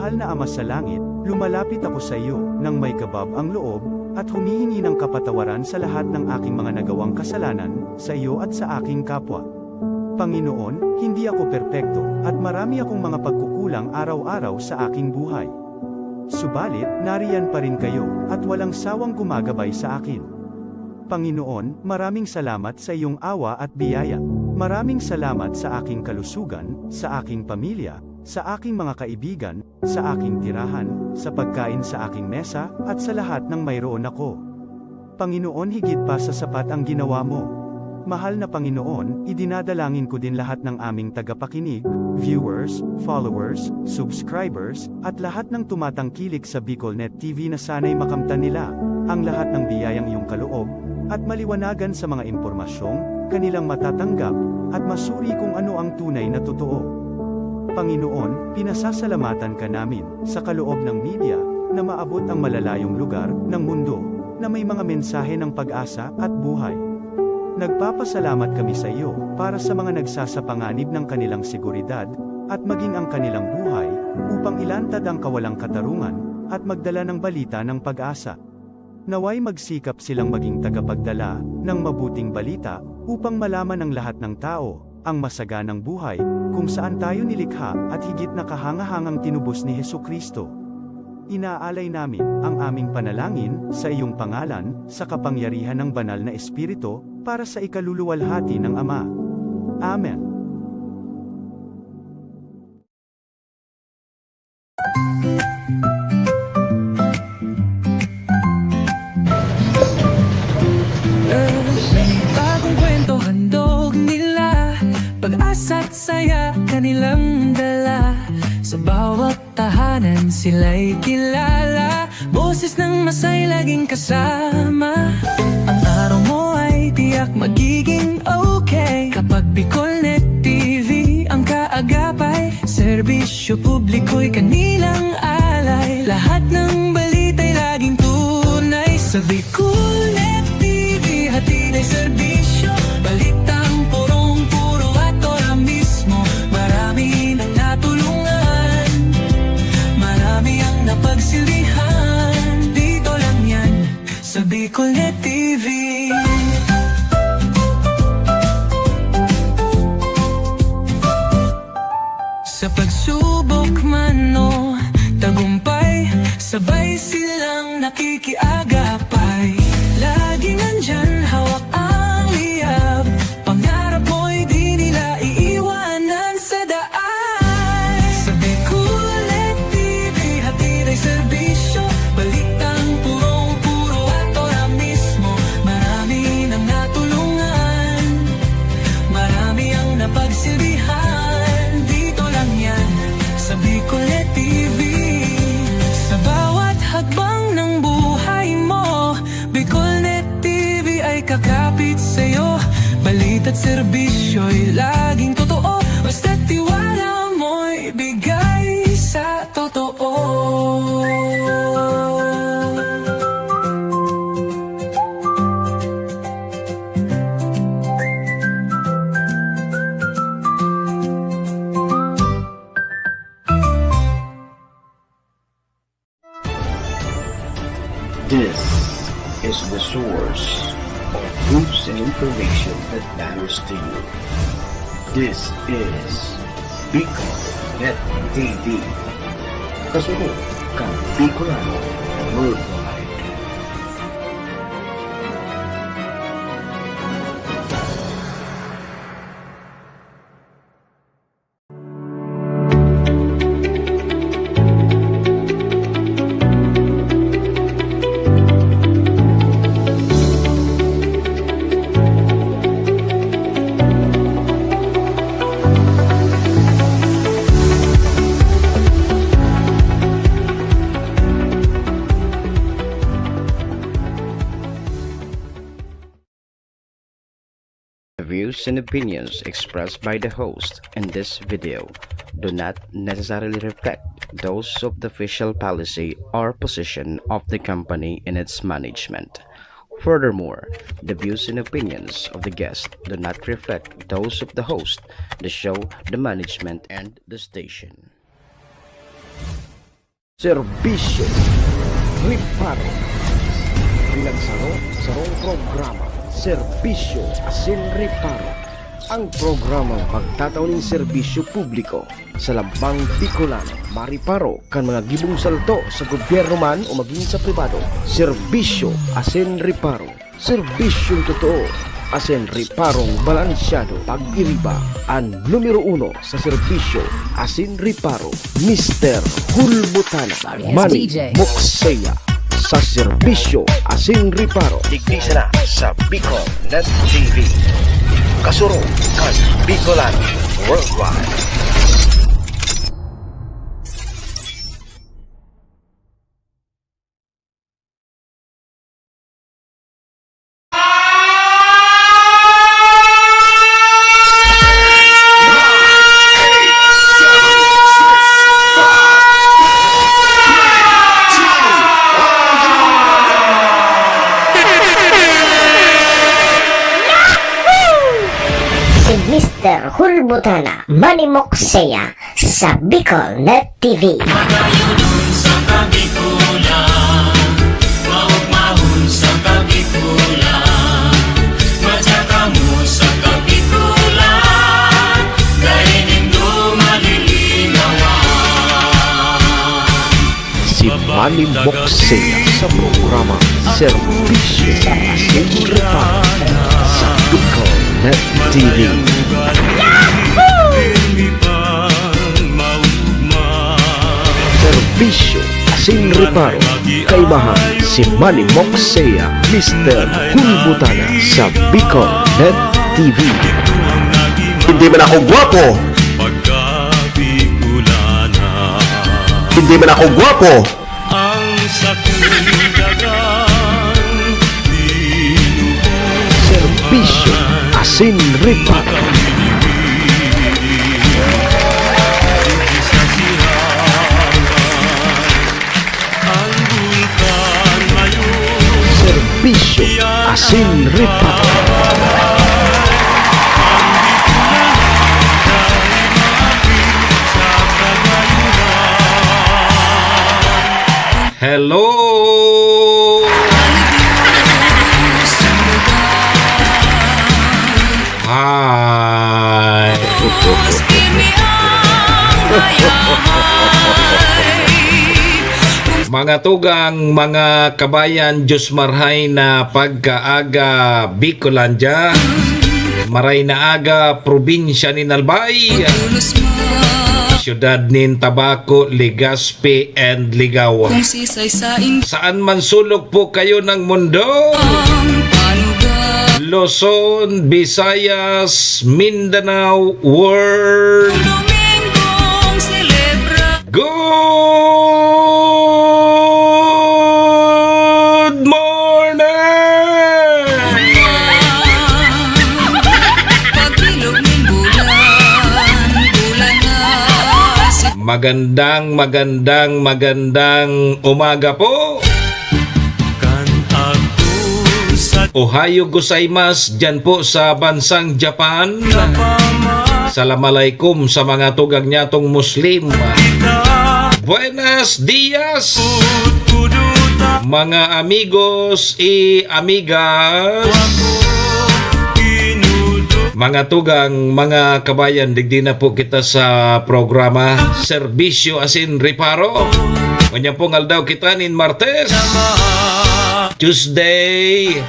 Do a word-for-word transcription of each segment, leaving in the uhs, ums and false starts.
Mahal na Ama sa Langit, lumalapit ako sa iyo nang may kabab ang loob at humihingi ng kapatawaran sa lahat ng aking mga nagawang kasalanan sa iyo at sa aking kapwa. Panginoon, hindi ako perpekto at marami akong mga pagkukulang araw-araw sa aking buhay. Subalit, nariyan pa rin kayo at walang sawang gumagabay sa akin. Panginoon, maraming salamat sa iyong awa at biyaya. Maraming salamat sa aking kalusugan, sa aking pamilya, sa aking mga kaibigan, sa aking tirahan, sa pagkain sa aking mesa, at sa lahat ng mayroon ako. Panginoon, higit pa sa sapat ang ginawa mo. Mahal na Panginoon, idinadalangin ko din lahat ng aming tagapakinig, viewers, followers, subscribers, at lahat ng tumatangkilik sa BicolNet T V na sana'y makamtan nila ang lahat ng biyayang iyong kaloob, at maliwanagan sa mga impormasyong kanilang matatanggap, at masuri kung ano ang tunay na totoo. Panginoon, pinasasalamatan ka namin sa kaloob ng media na maabot ang malalayong lugar ng mundo na may mga mensahe ng pag-asa at buhay. Nagpapasalamat kami sa iyo para sa mga nagsasapanganib ng kanilang seguridad at maging ang kanilang buhay upang ilantad ang kawalang katarungan at magdala ng balita ng pag-asa. Naway magsikap silang maging tagapagdala ng mabuting balita upang malaman ng lahat ng tao ang masaganang buhay kung saan tayo nilikha at higit na kahangahangang tinubos ni Jesu-Cristo. Inaalay namin ang aming panalangin sa iyong pangalan, sa kapangyarihan ng Banal na Espiritu, para sa ikaluluwalhati ng Ama. Amen. Bagong kwento, handog nila, pag-asa at saya kanilang dala. Sa bawat tahanan sila'y kilala, boses ng masay laging kasama. Ang araw mo ay tiyak magiging okay kapag BicolNet T V ang kaagapay. Serbisyo publiko'y kanilang alay, lahat ng balita'y laging tunay. Sa BicolNet T V, hatid ay serbisyo, balitang purong-puro at ora mismo. Marami nang natulungan, marami ang napagsilbihan. Dito lang yan sa BicolNet T V. Sa pagsubok man o tagumpay, sabay silang nakikiagapay. Laging nandyan, hawak ang liyab, pangarap mo'y di nila iiwanan sa daan. Sa BicolNet T V, hatid ay serbisyo, balitang purong-puro at ora mismo. Marami nang natulungan, marami ang napagsilbihan. Dito lang yan sa BicolNet T V. Sa bawat hakbang ng buhay mo, BicolNet T V ay kakapit sa'yo. Balita't serbisyo'y laging totoo, basta't tiwala mo'y bigay sa totoo. This is the source of news and information that matters to you. This is Bicol Net T V. Kasunod kan Bicolano Worldwide. The views and opinions expressed by the host in this video do not necessarily reflect those of the official policy or position of the company and its management. Furthermore, the views and opinions of the guest do not reflect those of the host, the show, the management, and the station. Serbisyo Reparo. Pinagsaro-sarong programa, Serbisyo asin Reparo. Ang programang magtatao nin serbisyo publiko sa lambang Bicolano, mareparo kan mga gibong salto sa gobyerno man o magin sa pribado. Serbisyo asin Reparo. Serbisyong totoo asin reparong balansyado. Pag-iriba, an numero uno sa serbisyo asin reparo, Mister Hulbutana, Manny Mokseya, sa serbisyo asin reparo. Digdi sana sa Bicol Net T V. Kasurog kan Bicolano Worldwide. Si Mister Hulbutana, Manny Mokseya, sa Bicol Net T V. Madayo dun sa Kabikulan, maugmahon sa Kabikulan, madya kamo sa Kabikulan, dai nindo malilinawan. Si Manny Mokseya sa programa Serbisyo asin Reparo sa Bicol Net T V. Serbisyo asin Reparo, kaibahan si Manny Mokseya, Mister Hulbutana sa Bicol Net T V. Hindi man ako gwapo. Hindi man ako gwapo. Ang sakong dagang dinugo. Serbisyo asin reparo. Sa Sihangan, ang bulkan mayo. Serbisyo asin reparo. Hello! Hi! Mga tugang, mga kabayan, Diyos marhay na pagkaaga, Bicolandia. Maray na aga, probinsya nin Albay, siyudad nin Tabaco, Legazpi, and Ligao. Kung sisay sa in- Saan man sulok po kayo ng mundo, ang panuga. Luzon, Visayas, Mindanao, world. Domingong selebra. Good morning! Pagbilog nin bulan, bulan na si- Magandang, magandang, magandang umaga po. Kan ako sa Ohayo gozaimasu, dyan po sa bansang Japan. Salam alaikum sa mga tugang nyatong Muslim. Buenos dias, mga amigos y amigas. Mga tugang, mga kabayan, digdi na po kita sa programa Serbisyo asin Reparo. Ngunyan pong aldaw kita nin Martes, Tuesday,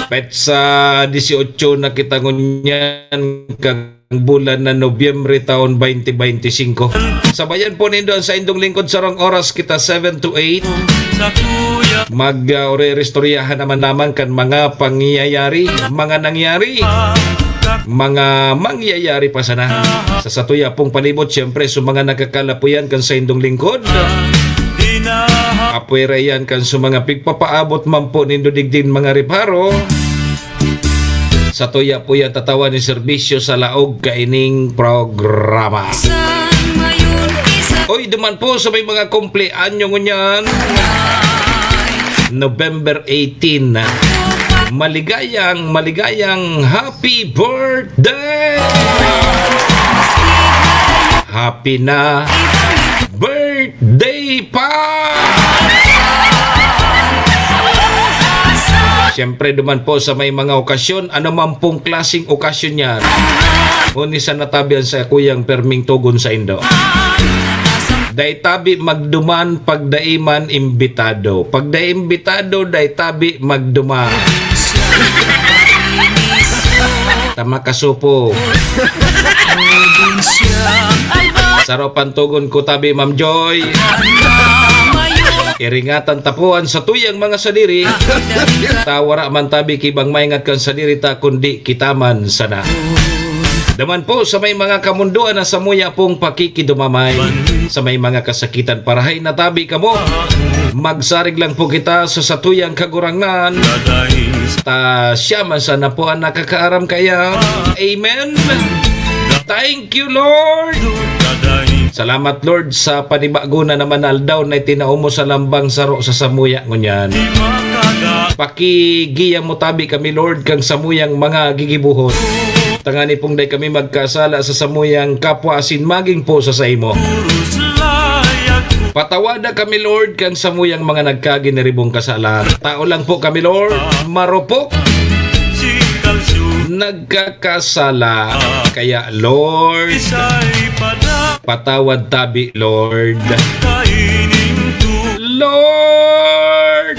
petsa dieciocho na kita ngunyan, kang bulan na Nobyembre taon twenty twenty-five. Sabayan po nindo an saindong lingkod, sarong oras kita, seven to eight. Mag, ah, ore-, oristoryahan naman naman kan mga pangyayari, mga nangyari, mga mangyayari pa sana. Sa satuya pong palibot, siyempre, sa mga nakakalapuyan kan saindong lingkod. Apwera yan kan sa mga pigpapaabot man po nindo digdin mga reparo. Satuya po yan tatawan ni serbisyo sa laog kaining programa. Oy, duman po sa may mga kumpleanyo ngunyan, November eighteen. Maligayang, maligayang happy birthday! Happy na pa. Siyempre, duman po sa may mga okasyon, ano man pong klaseng okasyon yan. Ngunit sa natabihan sa kuyang perming tugon sa indo. Dai tabi magduman, pagdai man imbitado. Pagdai imbitado, dai tabi magduman. Tama ka, supo. Saro pantugon ko tabi, Ma'am Joy. Iringatan tapuan sa tuyang mga sadiri. Ta wara man tabi kibang maingat kan sadiri ta, kundi kita man sana. Daman po sa may mga kamundoan na samuya pong pakikidumamay. Sa may mga kasakitan, parahay na tabi kamo. Magsarig lang po kita sa satuyang Kagurangnan. Ta siya man sana po ang nakakaaram kaya. Amen. Thank you, Lord. Salamat, Lord, sa panibago na naman na aldaw na itinao mo sa lambang saro sa samuya ngunyan. Pakigiya mo tabi kami, Lord, kang samuyang mga gigibuhon. Tangani pong dai kami magkasala sa samuyang kapwa asin magin po sa saimo. Patawada kami, Lord, kan samuyang mga nagkaginiribong kasalan. Tao lang po kami, Lord. Marupok. Nagkakasala. Kaya, Lord, patawad tabi, Lord. Lord,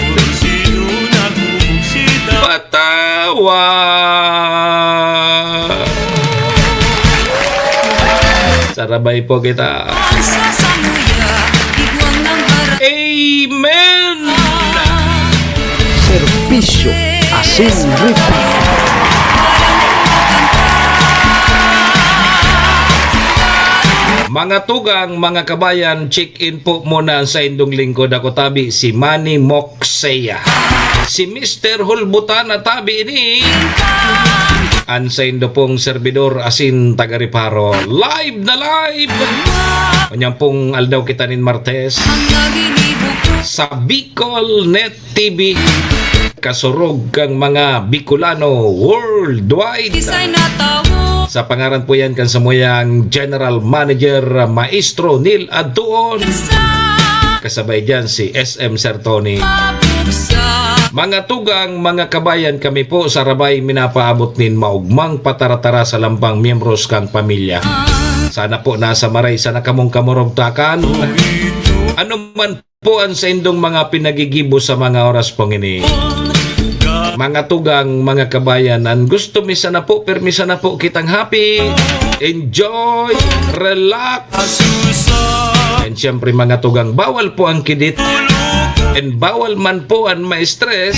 patawad. Sarabay po kita. Ang sasamuya, igwang ng harap. Amen! Serbisyo asin review. Mga tugang, mga kabayan, check-in po muna sa indong lingkod. Ako tabi, si Manny Moxea. Si Mister Hulbutan na tabi ini. An saindo pong serbidor asin taga-reparo. Live na live! Unyang pong aldaw kita nin Martes. Sa Bicol Net T V. Kasurog kang mga Bicolano worldwide. Sa pangaran po yan kan samuyang General Manager, Maestro Neil Adtuon. Kasabay dyan si S M Sir Tony. Mga tugang, mga kabayan, kami po sa Rabay minapaabot nin maugmang pataratara sa lambang miyembros kang pamilya. Sana po nasa maray sana kamong kamurugtakan. Ano man po an saindong mga pinagigibo sa mga oras pong ini. Mga tugang, mga kabayan, an gusto mi sana po, pirmi sana po kitang happy, enjoy, relax. And siyempre, mga tugang, bawal po ang kidit. And bawal man po ang ma-stress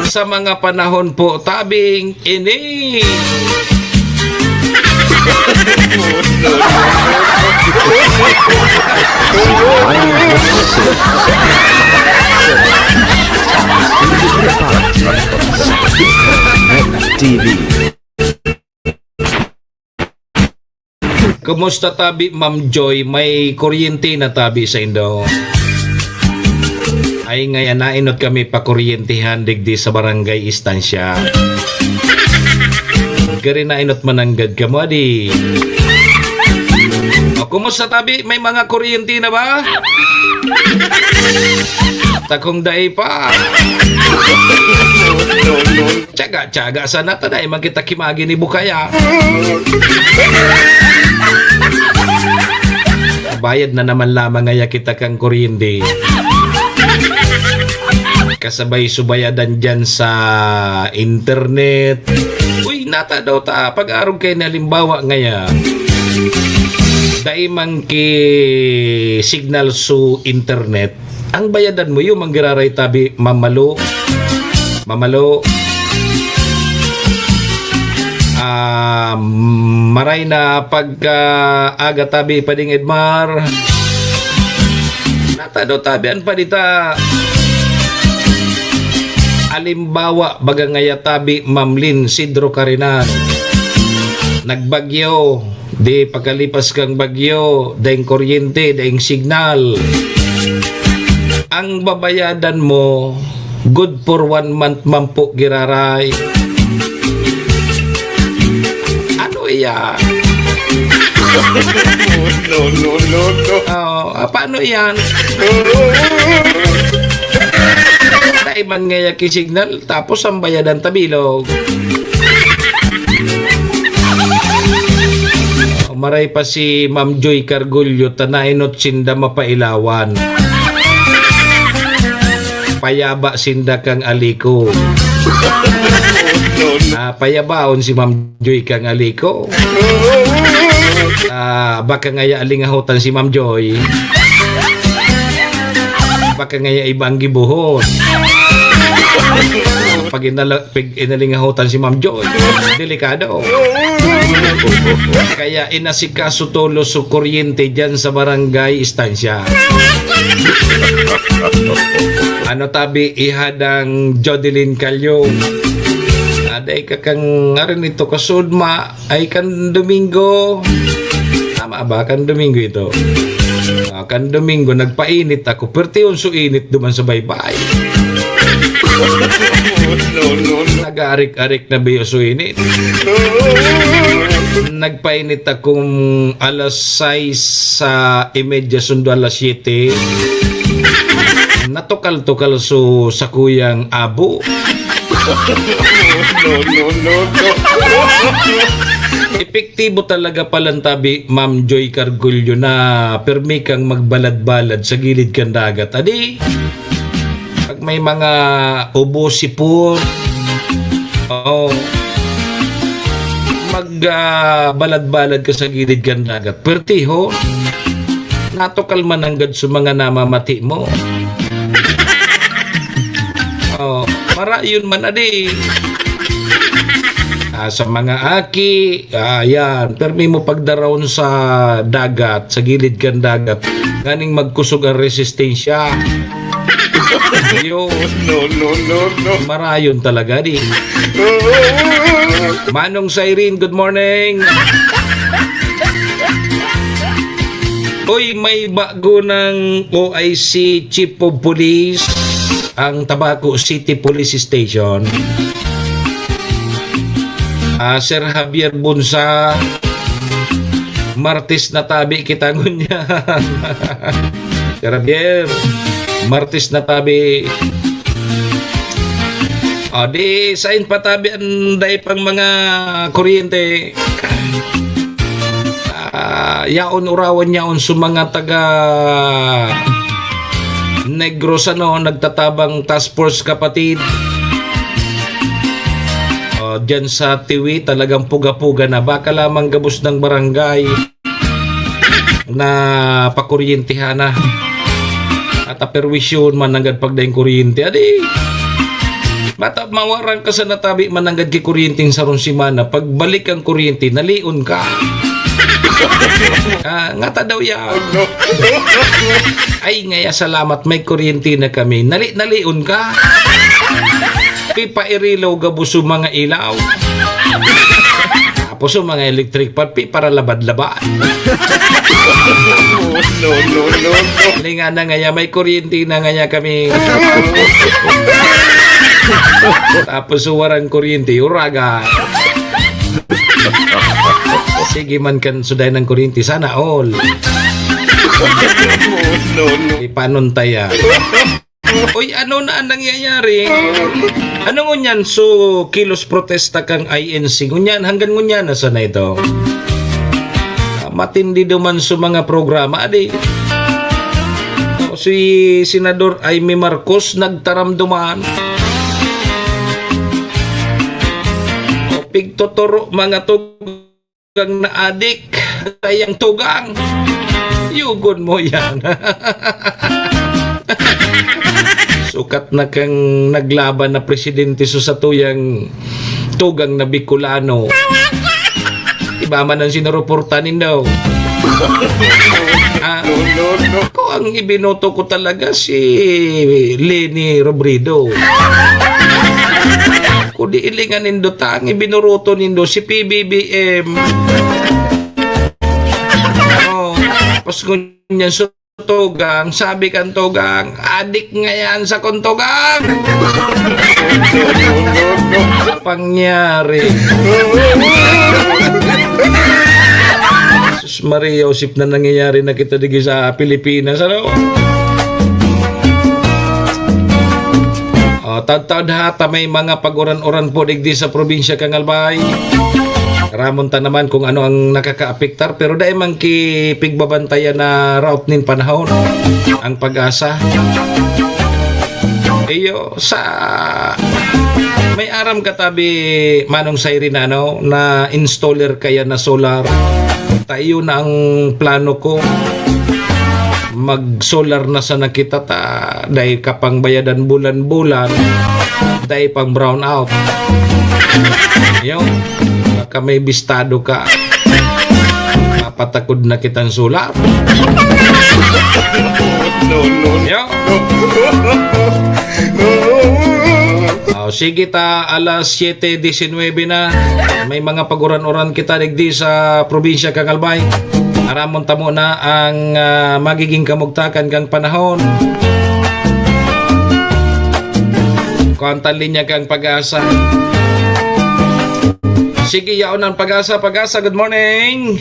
sa mga panahon po tabing ini. T V. Kumusta tabi, Ma'am Joy? May kuryente na tabi sa indo? Ay, ngaya nainot kami pakuryentehan digdi sa barangay Estancia. Gari nainot mananggad kamo, adi. O, kumusta tabi? May mga kuryente na ba? Takong dai pa. Tiyaga-tiyaga sana ta, dai man kita kimagi ni Bukaya. Bayad na naman lamang ngaya kita kan kuryente. Kasabay subayadan dyan sa internet. Uy, nata daw ta, pag-arog kayo na halimbawa ngaya, dai man ki signal su internet. Ang bayadan mo, yung manggiraray tabi, mamalo. Mamalo. Ah, maray na pagka aga tabi, Pading Edmar. Nata daw tabi, an padita. Alimbawa, baga ngaya tabi, Ma'am Lynn Sidro Carinan. Nagbagyo. Di, pagkalipas kang bagyo, daing kuryente, daing signal. Ang babayadan mo, good for one month man po giraray. Ano iyan? No, no, no, no. Oh, ah, paano yan? Kaiba ngaya ki signal, tapos ang bayadan ta bilog. Oh, maray pa si Ma'am Joy Cargullo, ta nainot sinda mapailawan. Payaba sinda kang aliko. Ah, payabaon si Ma'am Joy kang aliko. Ah, baka ngaya alingahotan si Ma'am Joy. Baka ngaya iba ang gibohon. Pag inala-, pag inalingahotan si Ma'am Joy, delikado. Kaya inasikaso tolos su kuryente dyan sa barangay istansya. Ano tabi, ihadang Jodeline Calyo? Aday ka kang ngarin ito kasudma. Ay, kan Domingo. Tama ba? Kan Domingo ito. Ah, kan Domingo, nagpainit ako. Perti yun so init duman sa baybay. No, no, no. Nag-aarik-arik na biyo so init. Nagpainit akong alas sais sa imedya sundo alas siyete. Natukal-tukal so sakuyang abo. No, no, no, no. Epektibo talaga palantabi, Ma'am Joy Cargullo, na permi kang magbalad-balad sa gilid kan dagat. Adi, pag may mga ubo, sipon, oo, mag, ah, balad-balad ka sa gilid kan dagat. Pertiho, natukal man nanggad sa mga namamati mo. Oh, marayon man adi. Ah, sa mga aki, ah, yan, permi mo pagdaraon sa dagat, sa gilid kan dagat, nganing magkusog ang resistensya. Yun. No, no, no, no. Marayon talaga, di. Manong Siren, good morning. Uy, may bago ng O I C Chief of Police ang Tabaco City Police Station. Ah, Sir Javier Bunsa, Martes na tabi kita ngunyan. Sir Javier, Martes na tabi. O, di, sain pa tabi ang dai pang mga kuryente. Ah, yaon urawan yaon sa mga taga Negros, ano, nagtatabang task force, kapatid. O, dyan sa Tiwi, talagang puga-puga na. Baka lamang gabos ng barangay na pakuryentehan na. At aperwisyon man nanggad pagdaing kuryente. Adi, bata, mawaran ka sa natabi man nanggad ki kuryenteng sarong semana. Pagbalik ang kuryente, nalion ka. Ah, ngata daw yan. Ay, ngaya salamat, may kuryente na kami. Nali-, nalion ka. Pipairilaw gabos yung mga ilaw. Tapos yung mga electric fan, pi-, para labad-labad. No, no, no, no. Hindi nga na ngaya, may kuryente na ngaya kami. Tapos warang kuryente, uraga. Sige man kan suday ng kuryente, sana all. No, no. Ipanuntaya. Uy, ano na ang nangyayari? Ano ngunyan? So, kilos protesta kang I N C. Ngunyan, hanggang ngunyan na sana ito? Ah, matindi duman sa mga programa, adi. O, si Senador Imee Marcos nagtaram duman. O, pigtuturo mga tug- tugang na adik, sayang tugang. Yugon mo yan. Sukat na kang naglaban na presidente sa satuyang tugang na Bicolano. Iba man ang sinuruporta nindo. Ah, no, no, no. Ako, ang ibinoto ko talaga si Leni Robredo. Kung di ilingan nindo ta, ang ibinoroto nindo si P B B M. Oh, tapos ngunyan sa tugang, sabi kan tugang, "Adik nga yan sa kuntugang." Pangyari. Maria Josep na nangyayari na kita digi sa Pilipinas, ano? Oh, taud-taud ha, ta may mga pag-uran-uran po digdi sa probinsya kan Albay. Ramon ta naman kung ano ang nakakaapektar, pero dai man ki pigbabantayan na route nin panahon ang Pag-asa. Iyo, sa may aram ka tabi, Manong Sayri, na ano, na installer kaya na solar. Ta iyo na ang plano ko. Mag-solar na sana kita ta dai ka pang bayadan bulan-bulan, dai pang brown out. Iyo, baka may bistado ka. Mapatakod na kitang solar. No, no, Iyo. no. Oh, sige ta, alas siyete disinwebe na. May mga pag-uran-uran kita digdi sa probinsya kan Albay. Aramon ta muna ang ah, magiging kamugtakan kan panahon. Kuan ta linya kan Pag-asa. Sige, yaon ang Pag-asa. Pag-asa, good morning.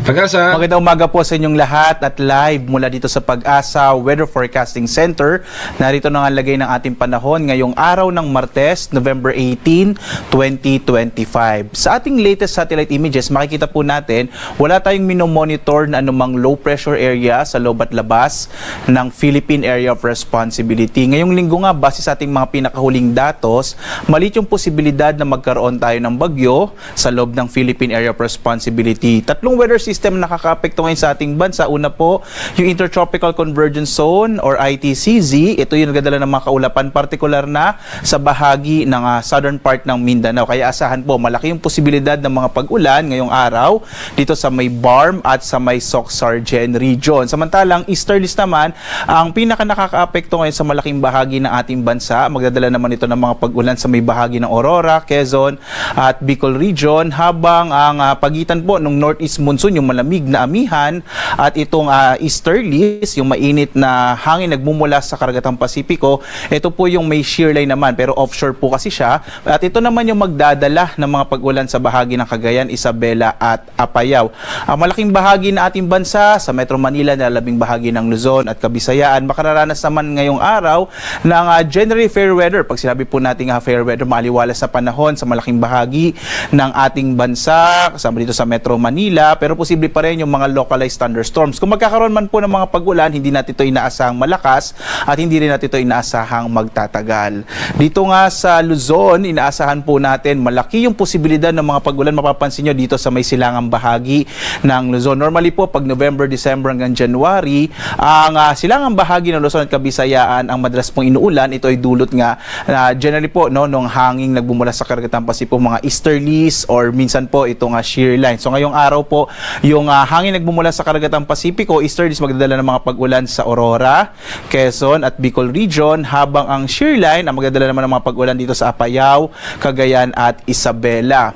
Pag-asa. Magandang umaga po sa inyong lahat at live mula dito sa Pag-asa Weather Forecasting Center. Narito na nga lagay ng ating panahon ngayong araw ng Martes, November eighteen, twenty twenty-five. Sa ating latest satellite images, makikita po natin wala tayong minomonitor na anumang low pressure area sa loob at labas ng Philippine Area of Responsibility. Ngayong linggo nga, base sa ating mga pinakahuling datos, maliit yung posibilidad na magkaroon tayo ng bagyo sa loob ng Philippine Area of Responsibility. Tatlong weather system ang nakakaapekto ngayon sa ating bansa. Una po, yung Intertropical Convergence Zone or I T C Z. Ito yung nagdadala ng mga kaulapan, partikular na sa bahagi ng ah, southern part ng Mindanao. Kaya asahan po, malaki yung posibilidad ng mga pag-ulan ngayong araw dito sa may BARMM at sa may Soc-Sargen region. Samantalang easterlies naman, ang pinaka nakakaapekto ngayon sa malaking bahagi ng ating bansa, magdadala naman ito ng mga pag-ulan sa may bahagi ng Aurora, Quezon at Bicol region, habang ang ah, pagitan po ng northeast monsoon, yung malamig na amihan, at itong ah, easterlies, yung mainit na hangin nagmumula sa karagatang Pasipiko, ito po yung may shear line naman, pero offshore po kasi siya. At ito naman yung magdadala ng mga pag-ulan sa bahagi ng Cagayan, Isabela at Apayao. Ang malaking bahagi ng ating bansa, sa Metro Manila, nalalabing bahagi ng Luzon at Kabisayaan, makararanas naman ngayong araw ng ah, generally fair weather. Pag sinabi po natin nga fair weather, maaliwalas sa panahon sa malaking bahagi ng ating bansa, kasama dito sa Metro Manila, pero posible pa rin yung mga localized thunderstorms. Kung magkakaroon man po ng mga pag-ulan, hindi natin ito inaasahang malakas at hindi rin natin ito inaasahang magtatagal. Dito nga sa Luzon, inaasahan po natin malaki yung posibilidad ng mga pag-ulan. Mapapansin nyo dito sa may silangang bahagi ng Luzon. Normally po, pag November, December hanggang January, ang ah, silangang bahagi ng Luzon at Kabisayaan ang madalas pong inuulan. Ito ay dulot nga, ah, generally po, no, nung hanging nagmumula sa Karagatan Pasipiko, mga easterlies or minsan po itong ah, shear line. So ngayong araw po, yung ah, hangin nagmumula sa Karagatan Pasipiko, easterlies, magdadala ng mga pag-ulan sa Aurora, Quezon at Bicol region, habang ang shear line ang magdadala naman ng mga pag-ulan dito sa Apayao, Cagayan at Isabela.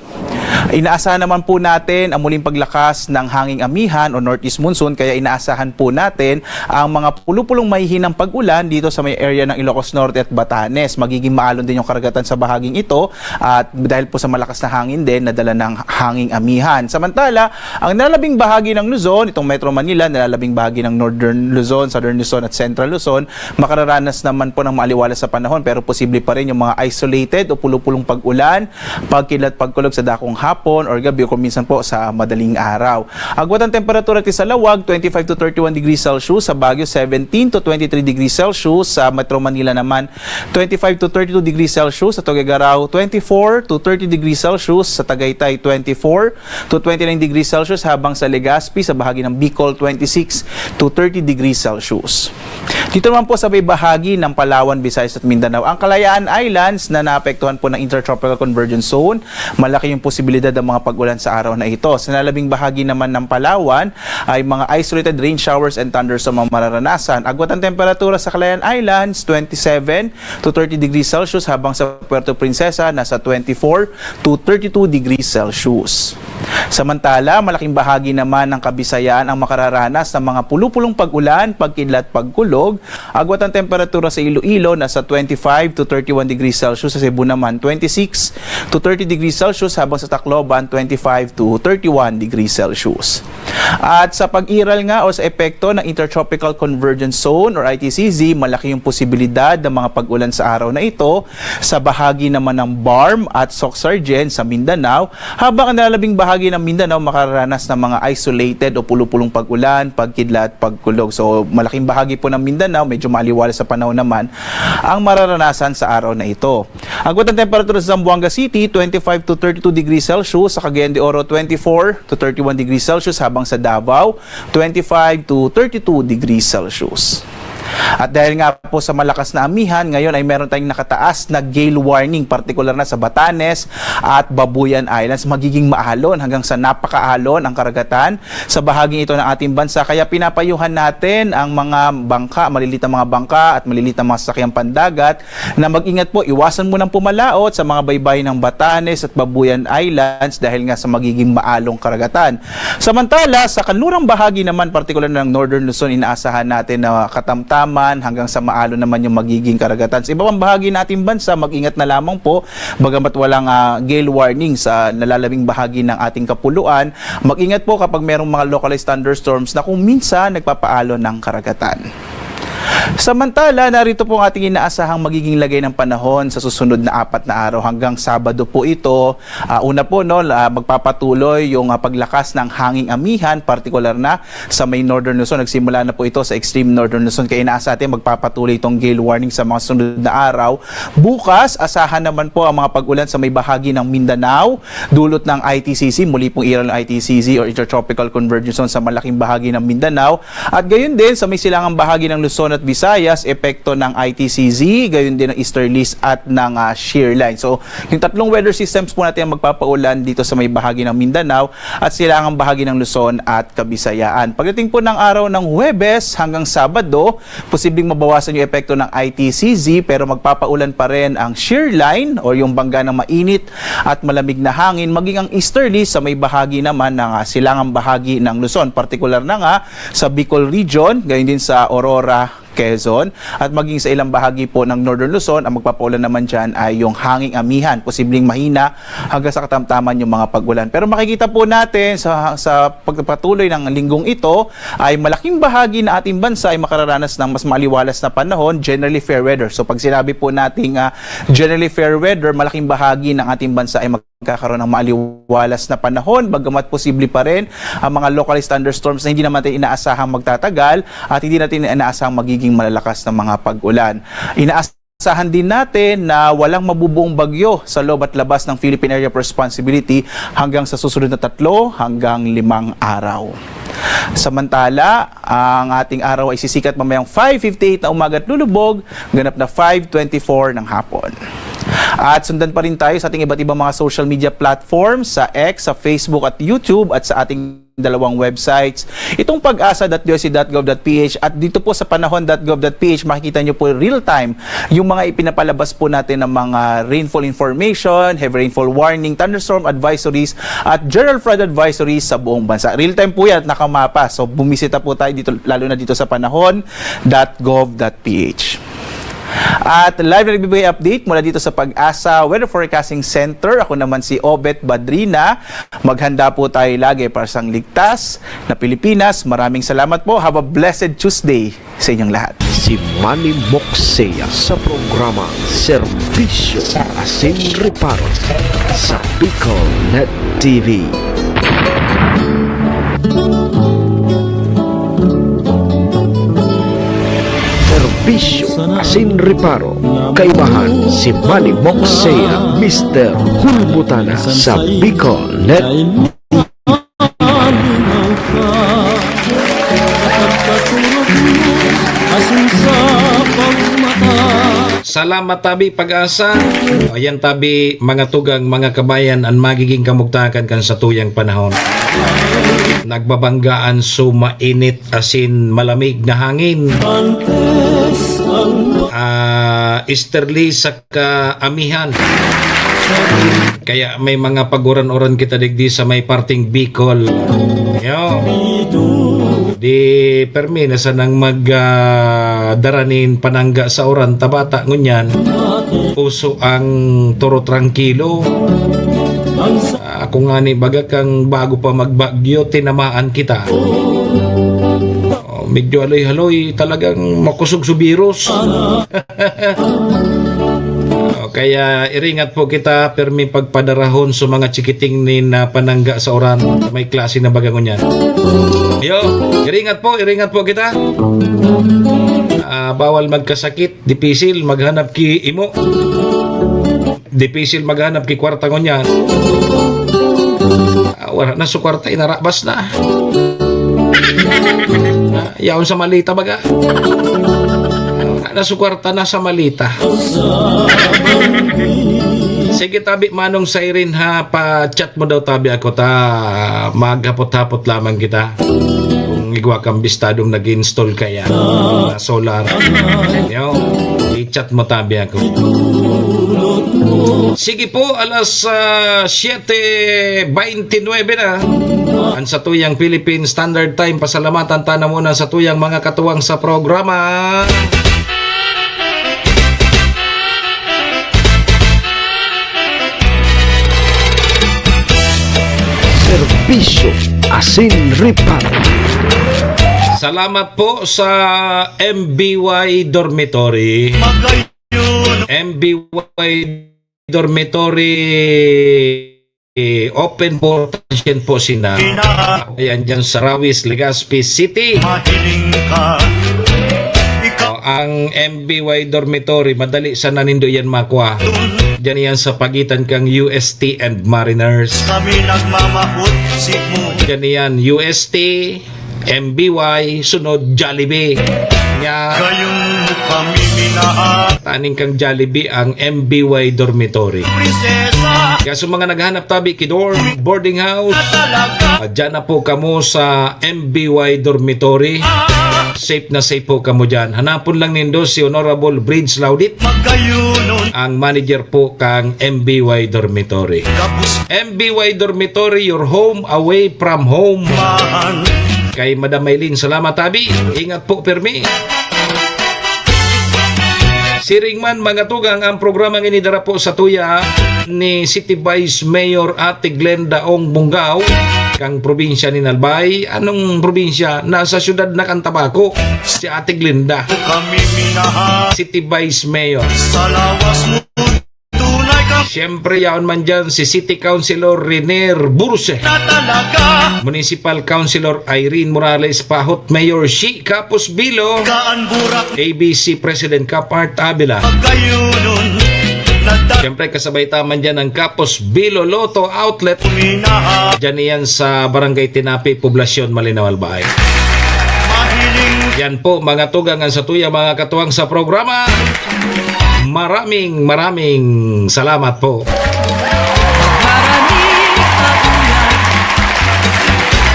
Inaasahan naman po natin ang muling paglakas ng hanging amihan o northeast monsoon, kaya inaasahan po natin ang mga pulupulong mahihinang pag-ulan dito sa may area ng Ilocos Norte at Batanes. Magiging maalon din yung karagatan sa bahaging ito at dahil po sa malakas na hangin din na dala ng hanging amihan. Samantala, ang nalalabing bahagi ng Luzon, itong Metro Manila, nalalabing bahagi ng Northern Luzon, Southern Luzon at Central Luzon, makararanas naman po ng maaliwalas sa panahon, pero posible pa rin yung mga isolated o pulupulong pag-ulan, pagkidlat, pagkulog sa dakong hapon or gabi o kung minsan po sa madaling araw. Agwat ang temperatura ti sa Lawag, twenty-five to thirty-one degrees Celsius, sa Baguio, seventeen to twenty-three degrees Celsius, sa Metro Manila naman, twenty-five to thirty-two degrees Celsius, sa Tuguegarao, twenty-four to thirty degrees Celsius, sa Tagaytay, twenty-four to twenty-nine degrees Celsius, habang sa Legazpi, sa bahagi ng Bicol, twenty-six to thirty degrees Celsius. Dito naman po sa may bahagi ng Palawan, Visayas at Mindanao, ang Kalayaan Islands na naapektuhan po ng Intertropical Convergence Zone, malaki yung posibilidad ng mga pag-ulan sa araw na ito. Sa nalabing bahagi naman ng Palawan ay mga isolated rain showers and thunderstorm ang mararanasan. Agwat ang temperatura sa Kalayaan Islands, twenty-seven to thirty degrees Celsius, habang sa Puerto Princesa nasa twenty-four to thirty-two degrees Celsius. Samantala, malaking bahagi naman ng Kabisayan ang makararanas ng mga pulupulong pag-ulan, pagkidlat, pagkulog. Agwat ang temperatura sa Iloilo, nasa twenty-five to thirty-one degrees Celsius, sa Cebu naman twenty-six to thirty degrees Celsius, habang sa Tacloban, twenty-five to thirty-one degrees Celsius. At sa pag-iral nga o sa epekto ng Intertropical Convergence Zone or I T C Z, malaki yung posibilidad ng mga pag-ulan sa araw na ito sa bahagi naman ng BARMM at Soc-Sargen sa Mindanao, habang ang nalalabing bahagi ng Mindanao makararanas ng mga isolated o pulupulong pag-ulan, pagkidlat, pagkulog. So, malaking bahagi po ng Mindanao, medyo maliwalas sa panahon naman ang mararanasan sa araw na ito. Agwat ng temperatura sa Zamboanga City, twenty-five to thirty-two degrees Celsius, sa Cagayan de Oro, twenty-four to thirty-one degrees Celsius, habang sa Davao, twenty-five to thirty-two degrees Celsius. At dahil nga po sa malakas na amihan, ngayon ay meron tayong nakataas na gale warning, partikular na sa Batanes at Babuyan Islands. Magiging maalon hanggang sa napakaalon ang karagatan sa bahaging ito ng ating bansa. Kaya pinapayuhan natin ang mga bangka, maliliit na mga bangka at maliliit na mga sasakyang pandagat na mag-ingat po, iwasan mo nang pumalaot sa mga baybayin ng Batanes at Babuyan Islands dahil nga sa magiging maalong karagatan. Samantala, sa kanlurang bahagi naman, partikular ng Northern Luzon, inaasahan natin na katamtaman hanggang sa maalon naman yung magiging karagatan. Sa iba pang bahagi ng ating bansa, mag-ingat na lamang po, bagamat walang, ah, gale warning sa nalalabing bahagi ng ating kapuluan. Mag-ingat po kapag merong mga localized thunderstorms na kung minsan nagpapaalon ng karagatan. Samantala, narito po ang ating inaasahang magiging lagay ng panahon sa susunod na apat na araw. Hanggang Sabado po ito. Ah, una po, no, la-, magpapatuloy yung, ah, paglakas ng hanging amihan, partikular na sa may Northern Luzon. Nagsimula na po ito sa extreme Northern Luzon. Kaya inaasa natin magpapatuloy itong gale warning sa mga sunod na araw. Bukas, asahan naman po ang mga pag-ulan sa may bahagi ng Mindanao, dulot ng I T C Z, muli pong iral ng I T C Z or Intertropical Convergence Zone sa malaking bahagi ng Mindanao. At gayon din sa may silangang bahagi ng Luzon at Visayas, epekto ng I T C Z, gayon din ng easterlies at ng, ah, shear line. So, yung tatlong weather systems po natin ang magpapaulan dito sa may bahagi ng Mindanao at silangang bahagi ng Luzon at Kabisayaan. Pagdating po ng araw ng Huwebes hanggang Sabado, posibleng mabawasan yung epekto ng I T C Z, pero magpapaulan pa rin ang shear line o yung bangga ng mainit at malamig na hangin, maging ang easterly sa may bahagi naman ng, ah, silangang bahagi ng Luzon, partikular na nga sa Bicol Region, gayon din sa Aurora, Quezon, at maging sa ilang bahagi po ng Northern Luzon. Ang magpapaulan naman dyan ay yung hanging amihan, posibleng mahina hanggang sa katamtaman yung mga pag-ulan. Pero makikita po natin sa, sa pagpapatuloy ng linggong ito ay malaking bahagi na ating bansa ay makararanas ng mas maliwalas na panahon, generally fair weather. So, pag sinabi po nating, ah, generally fair weather, malaking bahagi ng ating bansa ay magkakaroon ng maliwalas na panahon, bagamat posible pa rin ang mga localized thunderstorms na hindi naman natin inaasahang magtatagal at hindi natin inaasahang magiging malalakas na mga pag-ulan. Inaasahan din natin na walang mabubuong bagyo sa loob at labas ng Philippine Area of Responsibility hanggang sa susunod na tatlo hanggang limang araw. Samantala, ang ating araw ay sisikat mamayang five fifty-eight na umaga at lulubog, ganap na five twenty-four ng hapon. At sundan pa rin tayo sa ating iba't ibang mga social media platforms, sa X, sa Facebook at YouTube, at sa ating dalawang websites, itong pag-asa dot D O C dot gov dot P H, at dito po sa panahon dot gov dot P H, makikita nyo po real-time yung mga ipinapalabas po natin ng mga rainfall information, heavy rainfall warning, thunderstorm advisories, at general flood advisories sa buong bansa. Real-time po yan at nakamapa. So, bumisita po tayo dito, lalo na dito sa panahon dot gov dot P H. At live na nagbibigay update mula dito sa Pag-asa Weather Forecasting Center. Ako naman si Obet Badrina. Maghanda po tayo lagi para sa ligtas na Pilipinas. Maraming salamat po. Have a blessed Tuesday sa inyong lahat. Si Manny Moxea sa programa Serbisyo Asin Reparo sa Bicol Net T V. Serbisyo Asin Reparo, kaibahan si Manny Moxea, Mister Hulbutana sa Bicol Net. Salamat tabi, Pag-asa. Ayan tabi, mga tugang, mga kabayan, an magiging kamugtakan kan satuyang panahon. Nagbabanggaan sumainit asin malamig na hangin. Ah, easterly sa kaamihan. Kaya may mga paguran-uran kita digdi sa may parting Bicol. Yo. Di permi na sanang mag, ah, dara nin panangga sa uran, ta bata ngunyan, uso ang toro trangkilo. Ako ngani, baga kang bago pa magbagyo, tinamaan kita. Oh, medyo haloy-haloy, talagang makusog sa virus. Oh, kaya iringat po kita, permi pagpadarahon sa mga chikiting nin, ah, panangga sa uran. May klase na baga ngunyan. Yo, iringat po, iringat po kita. Ah, bawal magkasakit, dipisil maghanap ki imo. Dipisil maghanap ki kwarta ngunyan. Ah, wala na su kwarta, inarabas na. Ah, yaon sa malita baga. Wala na su kwarta, na sa malita. Sige, tabi, Manong Siren, ha, pa-chat mo daw, tabi, ako ta maghapot-hapot lamang kita. Kung igwa kang bistadong nag-install kaya na solar. Yo, i-chat mo, tabi, ako. Sige po, alas, ah, siyete beintinuebe na. Ang sa tuyang Philippine Standard Time, pasalamatan ta na muna sa tuyang mga katuwang sa programa. Serbisyo asin reparo. Salamat po sa M B Y Dormitory. M B Y Dormitory, eh, open po, transient po sina. Ayan, dyan sa Rawis, Legazpi City. Mahiling ka. Ikaw. Oh, ang M B Y Dormitory, madali sana nindo yan makwa. Dyan yan sa pagitan kang U S T and Mariners. Kami nagmamahot, si mo. Dyan yan, U S T, M B Y, sunod Jollibee. Nya, Gayong kami minahal. Taning kang Jollibee ang M B Y Dormitory. Prinsesa. Kaya sa mga naghanap tabi ki dorm, boarding house, ah, dyan na po kamo sa M B Y Dormitory. Safe na safe po kamo dyan. Hanapon lang nindo si Honorable Bridge Laudit, Magayunon. Ang manager po kang M B Y Dormitory. Kapus- M B Y Dormitory, your home away from home. Kay Madam Maylin, salamat, tabi. Ingat po, permi. Siring man, mga tugang, ang programang ini dara po sa tuya ni City Vice Mayor Ate Glenda Ong Bungao, kang probinsya ni Albay. Anong probinsya? Nasa syudad na kan Tabaco, si Ate Glenda. Kami minahal. City Vice Mayor. Sa lawas mo, tunay ka. Siyempre, yaon man dyan si City Councilor Renier Burse. Na talaga. Municipal Councilor Irene Morales Pahot, Mayor Shi Capos Bilo, Kaan burak. A B C President Cap Art Avila. Pagkayunon, nagda- Siyempre, kasabay ta man dyan ang Capos Bilo Lotto Outlet. Minaha. Dyan iyan sa Barangay Tinapi, Poblacion, Malinao, Albay. Mahiling. Yan po, mga tugang, ang sa tuya, mga katuwang sa programa. Maraming, maraming salamat po. Maraming kauyag,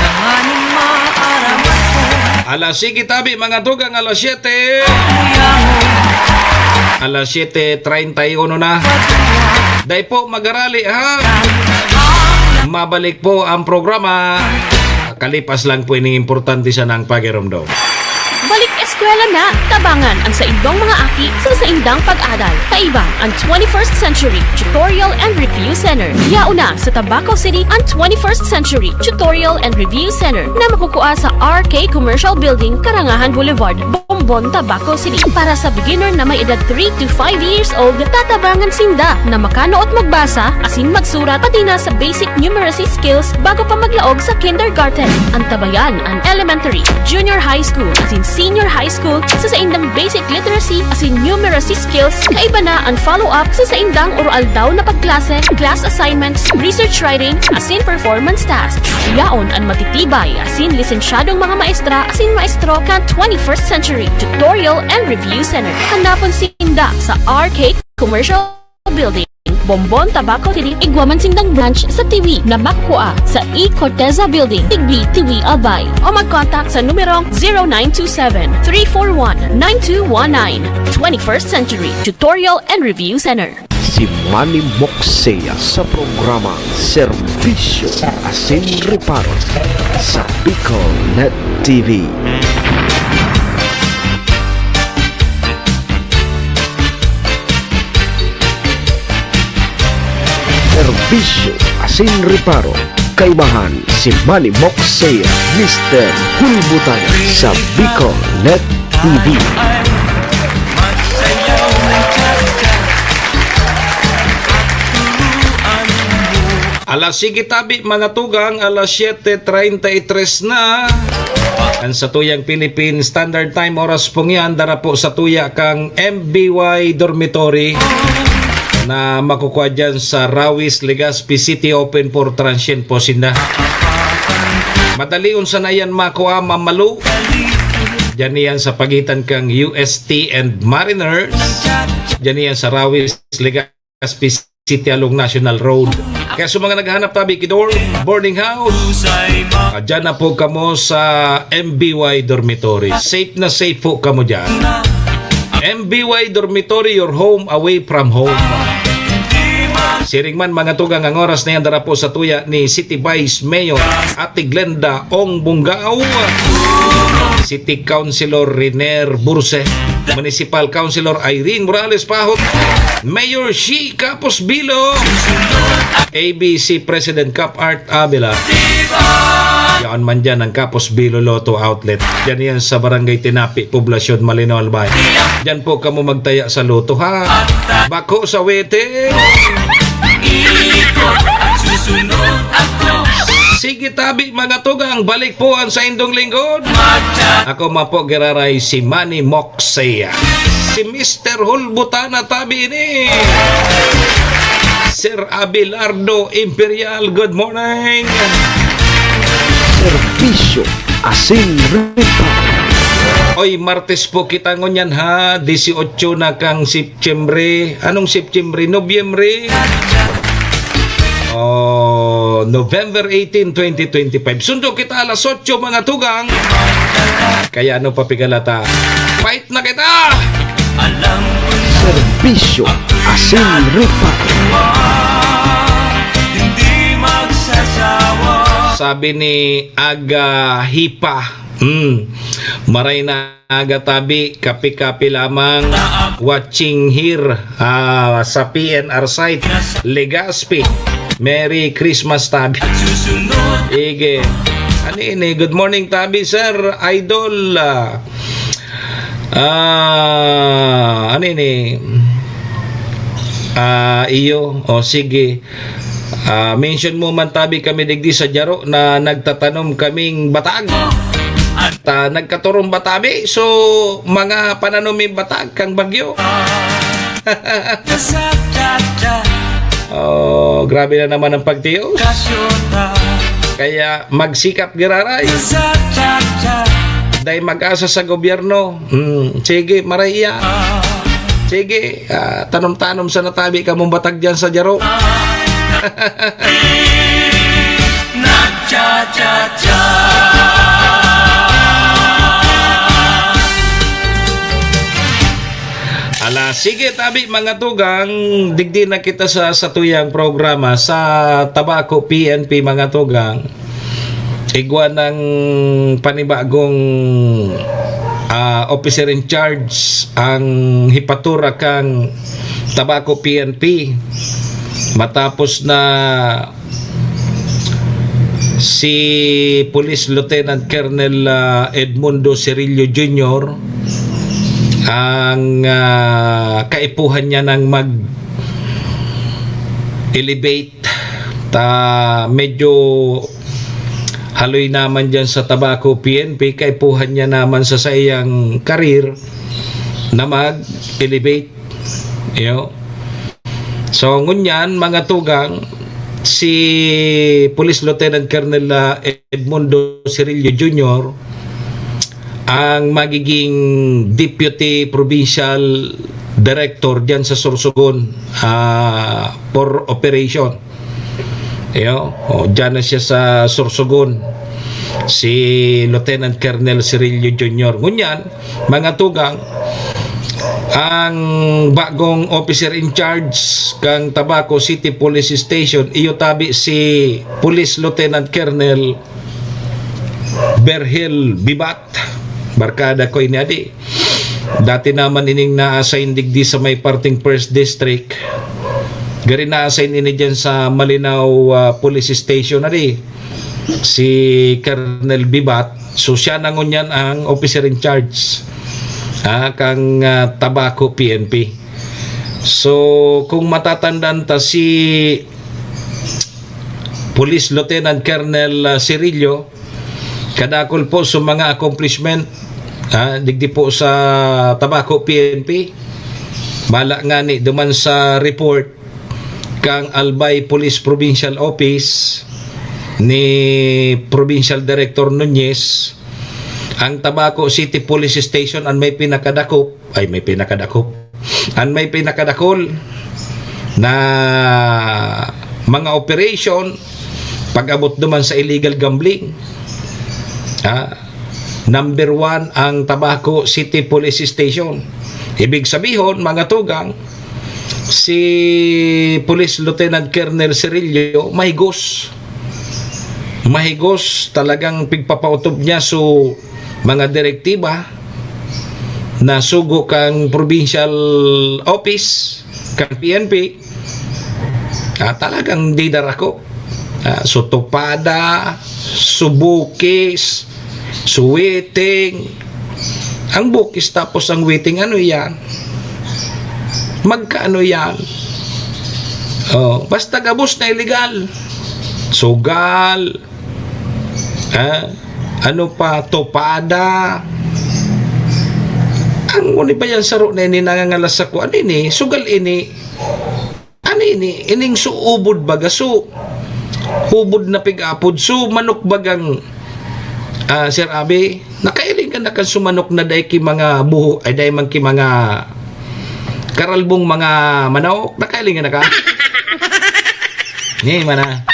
tanganing maaraman ko. Alas sige tabi, mga tugang, alas siyete. Kuya mo. Alas siyete treinta y uno na. Dai po magarali, ha? Mabalik po ang programa. Kalipas lang po ining importante sana ang pagiromdom. Balik eskwela na! Tabangan ang saindong mga aki sa saindang pag-adal. Kaiba ang twenty-first Century Tutorial and Review Center. Yaon na sa Tabaco City ang twenty-first Century Tutorial and Review Center na makukua sa R K Commercial Building, Karangahan Boulevard, Bombon, Tabaco City. Para sa beginner na may edad three to five years old, tatabangan sinda na makanood magbasa asin magsurat, pati na sa basic numeracy skills bago pa maglaog sa kindergarten. Antabayan an elementary, junior high school, asin senior high school sa saindang basic literacy asin numeracy skills. Kaiba na an follow-up sa saindang oro-aldaw na pagklase, class assignments, research writing, asin performance tasks. Yaon an matitibay asin lisensyadong mga maestra asin maestro kan twenty-first Century Tutorial and Review Center. Hanapon sinda sa R K Commercial Building, Bombon, Tabaco City. Igwa man sindang branch sa Tiwi na makukua sa E Corteza Building, Tigbi, Tiwi, Albay. O mag-contact sa numerong zero nine two seven, three four one, nine two one nine. Twenty-first Century Tutorial and Review Center. Si Manny Moksea sa programa Serbisyo asin Reparo sa Bicol Net T V. Serbisyo Asin Reparo, kaibahan si Manny Moxea, Mister Hulbutan sa Bicol Net T V. Alas sige tabi, mga tugang, alas siyete treinta y tres na. Ang satuyang Philippine Standard Time, oras pong yan, dara po sa tuya kang M B Y Dormitory na makukuha dyan sa Rawis, Legazpi City, open for transient po sinda. Madalion sana yan makua, mamalo. Diyan yan sa pagitan kang U S T and Mariners. Diyan yan sa Rawis, Legazpi City along National Road. Kaya sa mga naghahanap tabi, Kidor, boarding house, ah, dyan na po kamo sa M B Y Dormitory. Safe na safe po kamo dyan. M B Y Dormitory, your home away from home. Siring man, mga tugang, ang oras na yan, dara po sa tuya ni City Vice Mayor Ate Glenda Ong Bungao, City Councilor Riner Burse, Municipal Councilor Irene Morales Pahot, Mayor Shi Kapos Bilo, A B C President Cap Art Avila. Yan man dyan ang Kapos Bilo Lotto Outlet. Diyan yan sa Barangay Tinapi, Poblacion, Malinaw, Albay. Diyan po kamo magtaya sa lotto, ha? Bako sa wete. Ikot at susunod ako. Sige tabi, mga tugang, balik po ang saindong lingkod. Magtya- Ako man po, giraray, si Manny Moxea. Si Mister Hulbutana tabi ini. Sir Abelardo Imperial, good morning. Serbisyo asin reparo. Oy, Martes po kita ngunyan, ha, dieciocho na kang Setyembre. Anong Setyembre? Nobyembre. Oh, November eighteen, twenty twenty-five. Sundo kita alas otso, mga tugang. Kaya ano pa pigalata? Fight na kita! Alam ko na Serbisyo asin reparo. Hindi magsasawa. Sabi ni Aga Hipa, hmm, maray na aga tabi, kapi-kapi lamang, watching here, ah, sa P N R site, Legazpi. Merry Christmas, tabi. Ige. Ano ini? Good morning, tabi, sir. Idol, ah, ah, ano ini? Ah, iyo. O, sige. Ah, mention mo man, tabi, kami digdi sa Jaro na nagtatanom kaming batag. Ta, nagkaturong batabi. So, mga pananom mi batag kang bagyo. Oh, grabe na naman ang pagtios. Kaya magsikap giraray. Dai mag-asa sa gobyerno. Hmm, sige, maray iya. Sige, ah, tanom-tanom sa natabi kamong batag diyan sa Jaro. Nagcha-cha-cha. Ala, sige, tabi, mga tugang, digdi na kita sa satuyang programa sa Tabaco P N P, mga tugang. Igwa ng panibagong, ah, officer in charge ang hipatura kang Tabaco P N P. Matapos na si Police Lieutenant Colonel, ah, Edmundo Cirillo Junior ang, ah, kaipuhan niya ng mag-elevate. Ta, medyo haloy naman dyan sa Tabaco P N P, kaipuhan niya naman sa saiyang karir na mag-elevate. Iyo. So, ngunyan, mga tugang, si Police Lieutenant Colonel, ah, Edmundo Cirillo Junior ang magiging Deputy Provincial Director diyan sa Sorsogon, ah, for operation. Iyo, o, diyan na siya sa Sorsogon, si Lieutenant Colonel Cirillo Junior. Ngunyan, mga tugang, ang bagong officer in charge kang Tabaco City Police Station, iyo tabi si Police Lieutenant Colonel Berhel Bibat. Barkada ko ini, adi. Dati naman ining na-assign digdi sa may parting First District. Gari na-assign ini dyan sa Malinao, ah, Police Station na di, si Colonel Bibat. So, siya na ngunyan ang officer in charge, ah, kang, ah, Tabaco P N P. So, kung matatandaan ta, si Police Lieutenant Colonel, ah, Cirillo, kadakol po sa mga accomplishment, ah, digdi po sa Tabaco P N P. Mala nga ni duman sa report kang Albay Police Provincial Office ni Provincial Director Nunez, ang Tabaco City Police Station an may pinakadakop, ay, may pinakadakop, an may pinakadakol na mga operation pag-abot duman sa illegal gambling. Ah, number one ang Tabaco City Police Station. Ibig sabihon, mga tugang, si Police Lieutenant Colonel Cirillo mahigos. Mahigos, talagang pigpapautob niya so mga direktiba na sugo kang provincial office, kang P N P, ah, talagang didarako. Ah, so tupada, so bukis, so waiting. Ang bukis tapos ang waiting, ano yan? Magkaano yan? Oh, basta gabos na illegal. Sugal. Ah, ano pa? Tupada. Ang uni ba yan saro na ini nangangalas ako? Ano ini? Sugal ini. Ano ini? Ining so ubod baga. So, ubod na pig-apod. So, manok bagang, ah, Sir Abe, nakailing ka na kan sumanok na dai ki mga buho, ay dai man ki mga karalbong mga manok. Nakailing ka na ka? Ni, mana.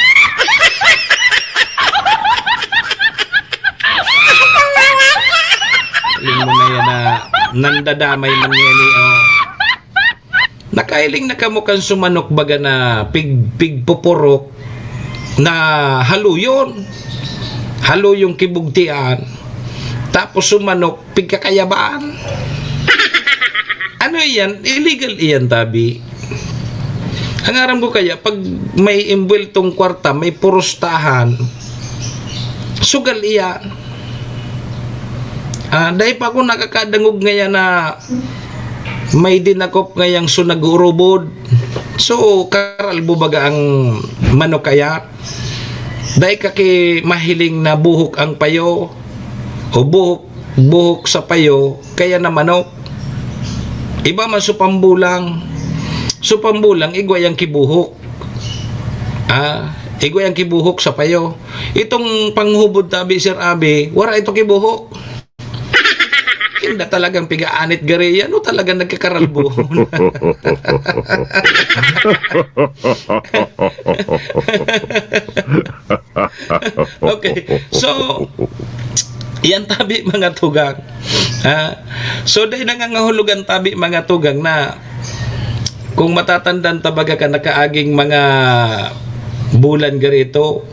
Aling mo na yan na nandadamay man yan eh, oh. Nakailing na kamo kan sumanok baga na pig-, pigpupurok na haluyon. Haluyon kibugtian. Tapos sumanok pigkakayaban. Ano iyan? Illegal iyan, tabi. Ang aram ko kaya, pag may imbuweltong kwarta, may purustahan, sugal iyan. Ah, dai pa ako nakakadangog ngayan na may dinakop ngayang so nag-uurubod. So, karalbo baga ang manok kaya? Dai ka ki mahiling na buhok ang payo o buhok, buhok sa payo kaya na manok. Iba man so pambulang. So pambulang, igwa yang kibuhok. Ah, igwa yang kibuhok sa payo. Itong panghubod tabi, Sir Abi, wara ito kibuhok. Inda talagang pigaanit gari, ano talagang nagkakaralbo? Okay. So, yan tabi, mga tugang. Ha? So, dai nangangahulugan tabi, mga tugang, na kung matatandaan ta baga ka nakaaging mga bulan gari ito,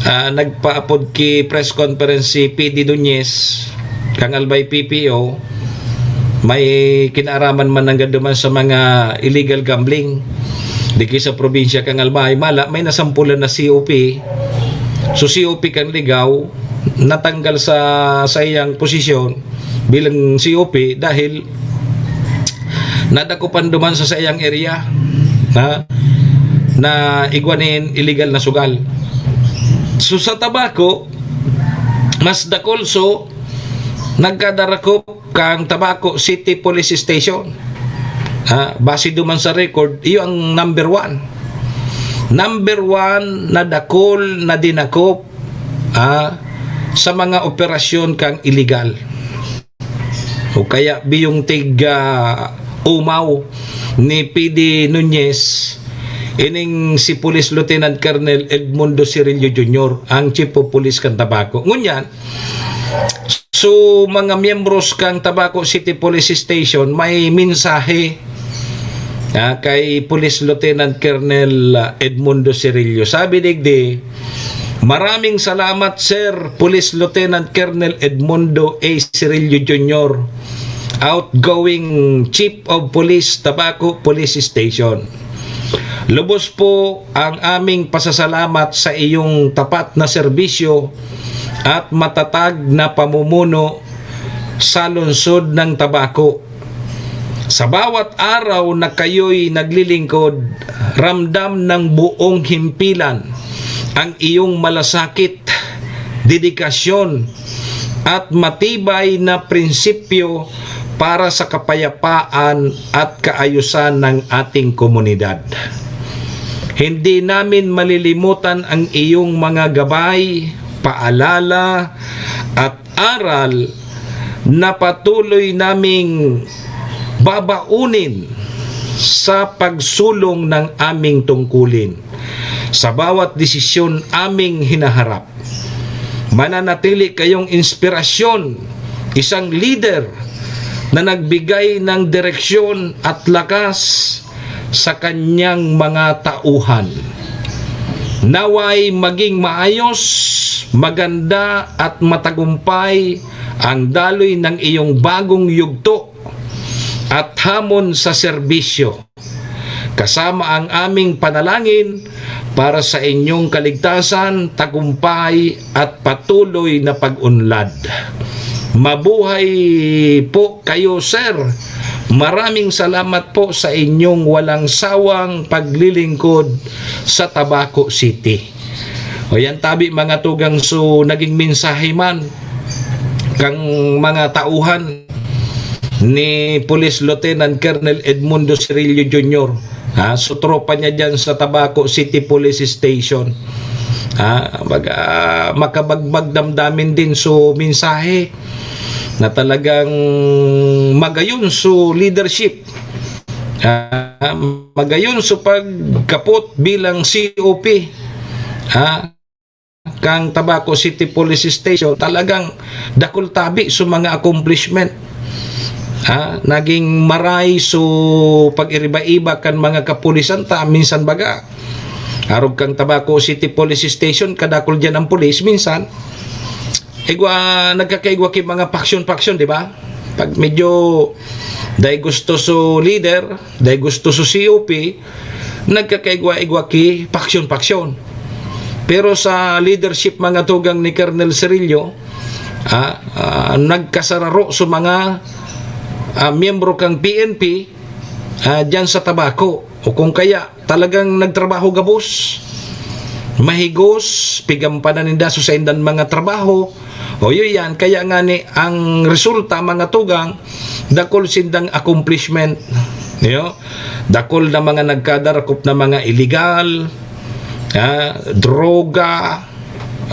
ah, nagpaapod ki press conference si P D Nunez, kang Albay P P O, may kinaaraman man nanggad duman sa mga illegal gambling. Di ki sa probinsya kang Albay, mala, may nasampulan na C O P. So, C O P kang Ligao, natanggal sa, sa iyang posisyon bilang C O P dahil nadakupan duman sa saiyang area na, na igwa nin illegal na sugal. So, sa Tabaco, mas dakul so nagkadarakop kang Tabaco City Police Station. Ha, base duman sa record, iyo ang number one. Number one na dakul na dinakop, ha, sa mga operasyon kang illegal. O kaya biyong tig, ah, umaw ni P D Nunez, ining si Police Lieutenant Colonel Edmundo Cirillo Junior, ang Chief of Police kan Tabaco. Ngunyan, so, mga miyembros kan Tabaco City Police Station, may mensahe, ah, kay Police Lieutenant Colonel, ah, Edmundo Cirillo. Sabi digdi, "Maraming salamat, Sir Police Lieutenant Colonel Edmundo A. Cirillo Junior, outgoing Chief of Police, Tabaco Police Station. Lubos po ang aming pasasalamat sa iyong tapat na serbisyo at matatag na pamumuno sa lungsod ng Tabaco. Sa bawat araw na kayo'y naglilingkod, ramdam ng buong himpilan ang iyong malasakit, dedikasyon, at matibay na prinsipyo para sa kapayapaan at kaayusan ng ating komunidad. Hindi namin malilimutan ang iyong mga gabay, paalala, at aral na patuloy naming babaunin sa pagsulong ng aming tungkulin sa bawat desisyon aming hinaharap. Mananatili kayong inspirasyon, isang lider na nagbigay ng direksyon at lakas sa kanyang mga tauhan. Naway maging maayos, maganda at matagumpay ang daloy ng iyong bagong yugto at hamon sa serbisyo, kasama ang aming panalangin para sa inyong kaligtasan, tagumpay, at patuloy na pag-unlad. Mabuhay po kayo, sir. Maraming salamat po sa inyong walang sawang paglilingkod sa Tabaco City. O yan tabi, mga tugang, so naging mensahe man kang mga tauhan ni Police Lieutenant Colonel Edmundo Cirillo Junior. Ha, so tropa niya dyan sa Tabaco City Police Station. Ha, baga, makabagbag damdamin din so mensahe na talagang magayon so leadership. Ha, magayon so pagkapot bilang C O P. Ha, kang Tabaco City Police Station, talagang dakul tabi so mga accomplishment. Ha, naging maray so pag-iriba-iba kan mga kapulisan ta, minsan baga. Arog kang Tabaco City Police Station, kadakul diyan ang pulis, minsan igwa, nagkakaigwa ki mga faction-faction, di ba? Pag medyo dai gusto so leader, dai gusto so C O P, nagkakaigwa-igwa ki faction-faction. Pero sa leadership, mga tugang, ni Colonel Cirillo, ah, ah, nagkasararo so mga, ah, miyembro kang P N P, ah, diyan sa Tabaco. O kung kaya, talagang nagtrabaho gabos, mahigos, pigampanan ninda so saindang mga trabaho. O, yun yan. Kaya nga ni, ang resulta, mga tugang, dakul sindang accomplishment. Yo? Dakul na mga nagkadarakop na mga illegal, ah, droga,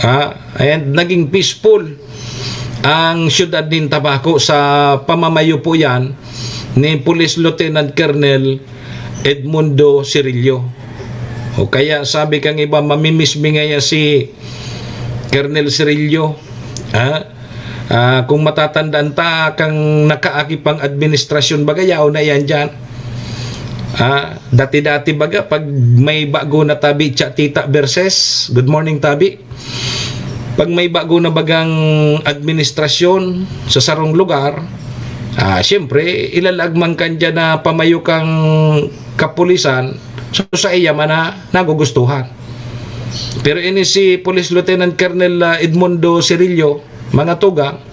ah, and naging peaceful ang siyudad nin Tabaco sa pamamayo po yan ni Police Lieutenant Colonel Edmundo Cirillo. O kaya sabi kang iba, mamimiss mi ngaya si Colonel Cirillo. Ha? Ah, kung matatandaan ta, kang nakaagi pang administrasyon baga, yaon na yan dyan. Ah, dati-dati baga, pag may bago na tabi, Cha Tita Versus. Good morning, Tabi. Pag may bago na bagang administrasyon sa sarong lugar, ah, siyempre, ilalagman kan dyan na pamayo kang kapulisan, so sa iya man na nagugustuhan. Pero ini si Police Lieutenant Colonel, ah, Edmundo Cirillo, mga tugang,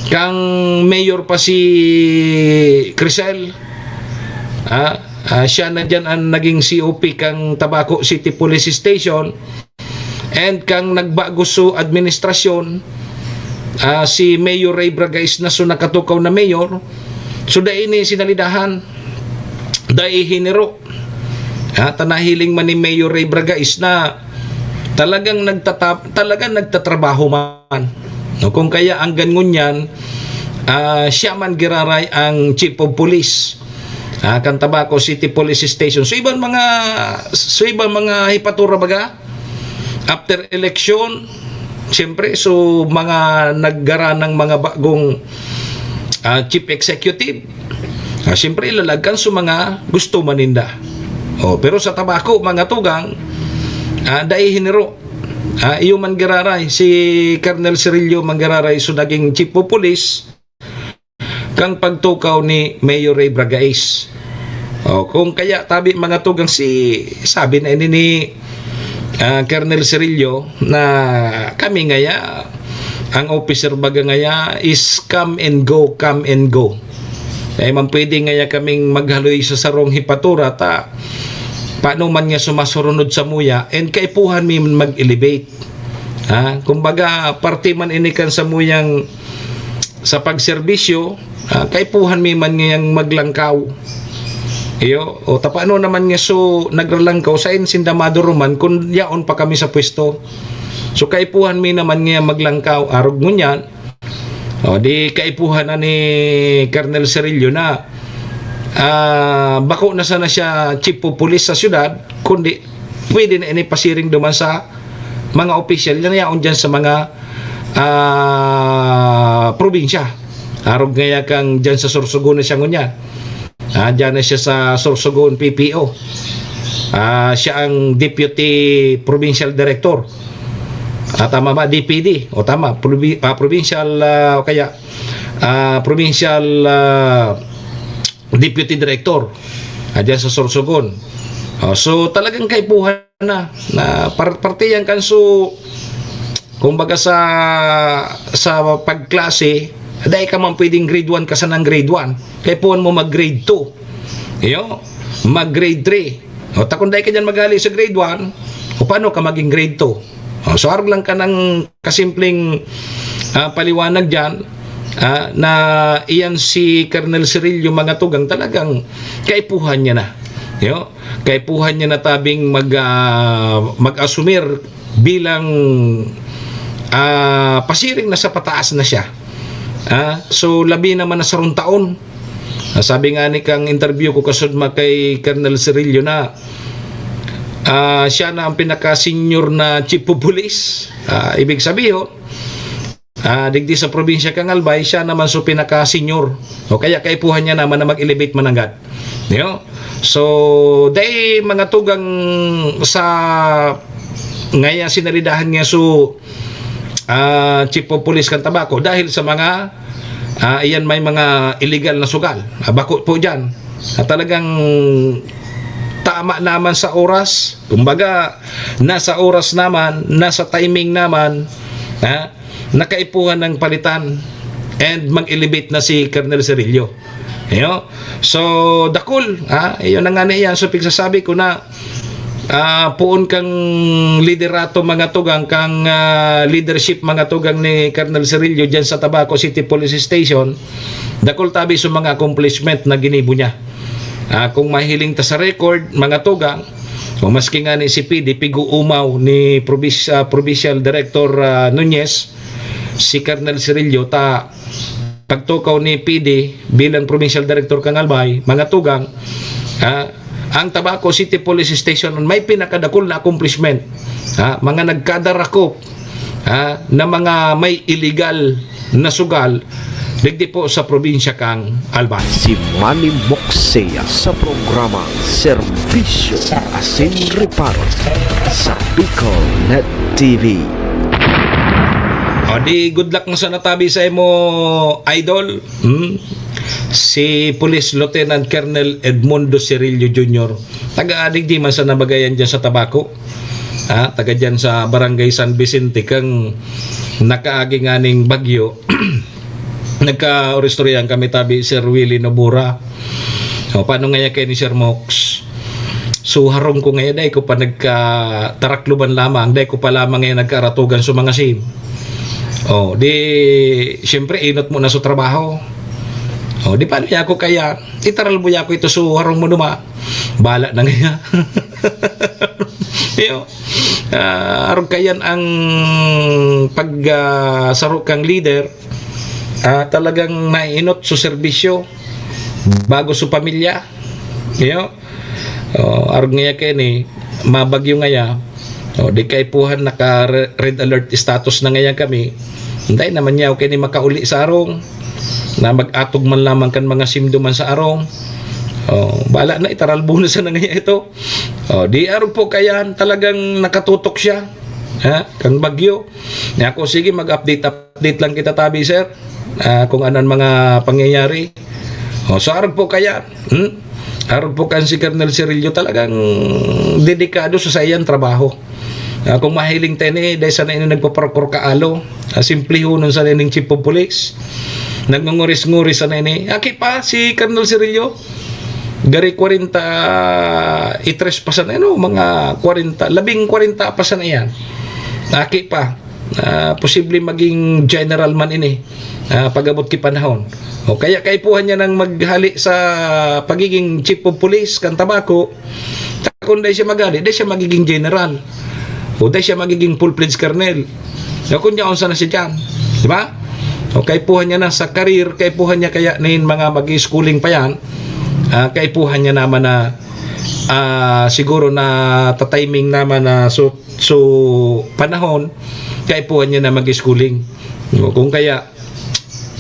kang mayor pa si Crisel, ah, ah, siya na dyan ang naging C O P kang Tabaco City Police Station, and kang nagbago so administrasyon, ah, si Mayor Ray Bragais na so nakatukaw na mayor. So, dai ini sinalidahan, dai hiniro. Ha, ta nahiling man ni Mayor Ray Bragais na talagang nagtatap-, talagang nagtatrabaho man. No, kung kaya ang gan ngunyan, ah, siya man giraray ang Chief of Police, ah, kan Tabaco City Police Station. So, iban mga, so, iban mga hipatura baga, after election, siyempre, so, mga naggara ng mga bagong, ah, chief executive, ah, siyempre, ilalagkan sa mga gusto maninda. Oh, pero sa Tabaco, mga tugang, ah, dai hiniro. Ah, iyo man giraray, si Colonel Cirillo man giraray, so naging chief of police, kang pagtukaw ni Mayor Ray Bragais. O, kung kaya tabi mga tugang si, sabi na ini ni, ah, Colonel Cirillo na kami ngaya, ang officer baga ngaya is come and go, come and go. Kaya man pwede ngaya kaming maghaloy sa sarong hipatura ta paano man nga sumasurunod sa muya and kaipuhan mi mag-elevate. Ha? Kumbaga, parte man ini kan sa muyang sa pagserbisyo, ah, kaipuhan mi man ngayang maglangkaw. Iyo, o tapano naman nga so nagralangkaw sa sinda maduruman kun yaon pa kami sa pwesto. So kaipuhan mi naman nga maglangkaw arog ngunyan. O di kaipuhan na ni Colonel Cirillo na, ah, bako na sana siya chief of police sa syudad, kundi pwede na ini pasiring duman sa mga opisyal na yaon dyan sa mga, ah, probinsya. Arog ngaya kang dyan sa Sorsogon na siya ngunyan. Ah, dyan na siya sa Sorsogon P P O. Ah, siya ang Deputy Provincial Director. Ah, tama ba? D P D. O tama, provi-, ah, provincial, ah, o kaya, ah, provincial, ah, Deputy Director. Ah, dyan sa Sorsogon. Oh, so, talagang kaipuhan na, na par-, parte yan kan so, kumbaga sa, sa pagklase, dai ka man pwedeng grade one ka sanang grade one. Kaipuhan mo mag grade two. Iyo, mag grade three. O, ta kung dai ka dyan maghali sa grade one, o paano ka maging grade two? O, so, arog lang ka ng kasimpleng, ah, paliwanag dyan, ah, na iyan si Colonel Cirillo mga tugang talagang kaipuhan niya na. Iyo, kaipuhan niya na tabing mag, ah, mag-asumir bilang, ah, pasiring na sa pataas na siya. Ah, so, labi naman na sarong taon. Ah, sabi nga ni kang interview ko kasudma kay Colonel Cirillo na, ah, siya na ang pinaka-senior na chief of police. Ah, ibig sabihin, ah, digdi sa probinsya kang Albay, siya naman so pinaka-senior. O kaya kaipuhan niya naman na mag-elevate mananggad. Yo? So, dai mga tugang sa ngaya sinalidahan nga so, ah, chief of police kan Tabaco dahil sa mga, ah, iyan may mga illegal na sugal. Ah, bako po dyan. At talagang tama naman sa oras. Kumbaga, nasa oras naman, nasa timing naman, ha? Nakaipuhan ng palitan and mag-elevate na si Colonel Cirillo. Iyo. So, dakul, ha? Iyo na nga na iyan. So, pigsasabi ko na, ah, poon kang liderato mga tugang, kang, ah, leadership mga tugang ni Colonel Cirillo dyan sa Tabaco City Police Station, dakul tabi sa mga accomplishment na ginibo niya. Ah, kung mahiling ta sa record, mga tugang, o maski nga ni si P D, pig-uumaw ni Probis-, ah, Provincial Director, ah, Nunez, si Colonel Cirillo, ta pagtukaw ni P D bilang Provincial Director kang Albay, mga tugang, ah, ang Tabaco City Police Station an may pinakadakul na accomplishment, ah, mga nagkadarakop, ah, na mga may illegal na sugal digdi po sa probinsya kang Albay. Si Manny Moxea sa programang Serbisyo Asin Reparo sa Bicol Net T V. O di, good luck mo sa natabi sa imo, idol. Hmm? Si Police Lieutenant Colonel Edmundo Cirillo Junior, taga digdi man sa nabagayan dyan sa Tabaco. Ah, taga dyan sa Barangay San Vicente, kang nakaagi nga ning bagyo. Nagkaoristoryahan kami tabi, Sir Willie Nobura. O, paano ngaya kayo ni Sir Mox? So, harong ko ngaya, dai ko pa nagkatarakluban lamang, dai ko pa lamang ngaya nagkaratugan sa mga sim. O, di, siyempre, inot mo na sa trabaho. O, di paano niya ako kaya? Itaral mo niya ako ito, so harong mo numa. Bala na ngaya. Iyo, ah, arog kayan ang pag, ah, saro kang leader, ah, talagang naiinot sa serbisyo bago sa pamilya. Iyo, oh, arog ngaya kaya ni mabagyo ngaya. Oh, di kaipuhan naka re-, red alert status na ngaya kami. Hindi naman niya okay ni makauli sa arong na mag-atog man lamang kan mga simdo man sa arong. Oh, bala na, itaralbo na sana ngaya ito. Oh, di arog po kayan, talagang nakatutok siya. Ha? Kang bagyo. Niya ako, sige, mag-update, update lang kita tabi, sir. Ah, kung ano ang mga pangyayari. Oh, so arog po kaya, hmm? Arog po kan si Colonel Cirillo talagang dedikado sa saiyang trabaho. Ah, kung mahiling ta ini, dai sana ini nagpaparokor kaalo. Ah, simplehonon sana ining chief of police. Nagngunguris-nguris sana ini. Aki pa si Colonel Cirillo. Gari kwarenta y tres pa sana, ano, mga kwarenta, labing kwarenta pa sana yan. Aki pa. Ah, posible maging general man ini, ah, pag-abot ki panahon. O kaya kaipuhan niya nang maghali sa pagiging chief of police kan Tabaco. Kung dai siya maghali, dai siya magiging general. O dai siya magiging full-fledged colonel. O kung yaon sana siya dyan. Di ba? O kaipuhan niya na sa career, kaipuhan niya kaya nin mga mag-schooling pa yan. Ah, kaipuhan niya naman na, ah, siguro na tatiming naman na so, so panahon, kaipuhan niya na mag-schooling. No, kung kaya,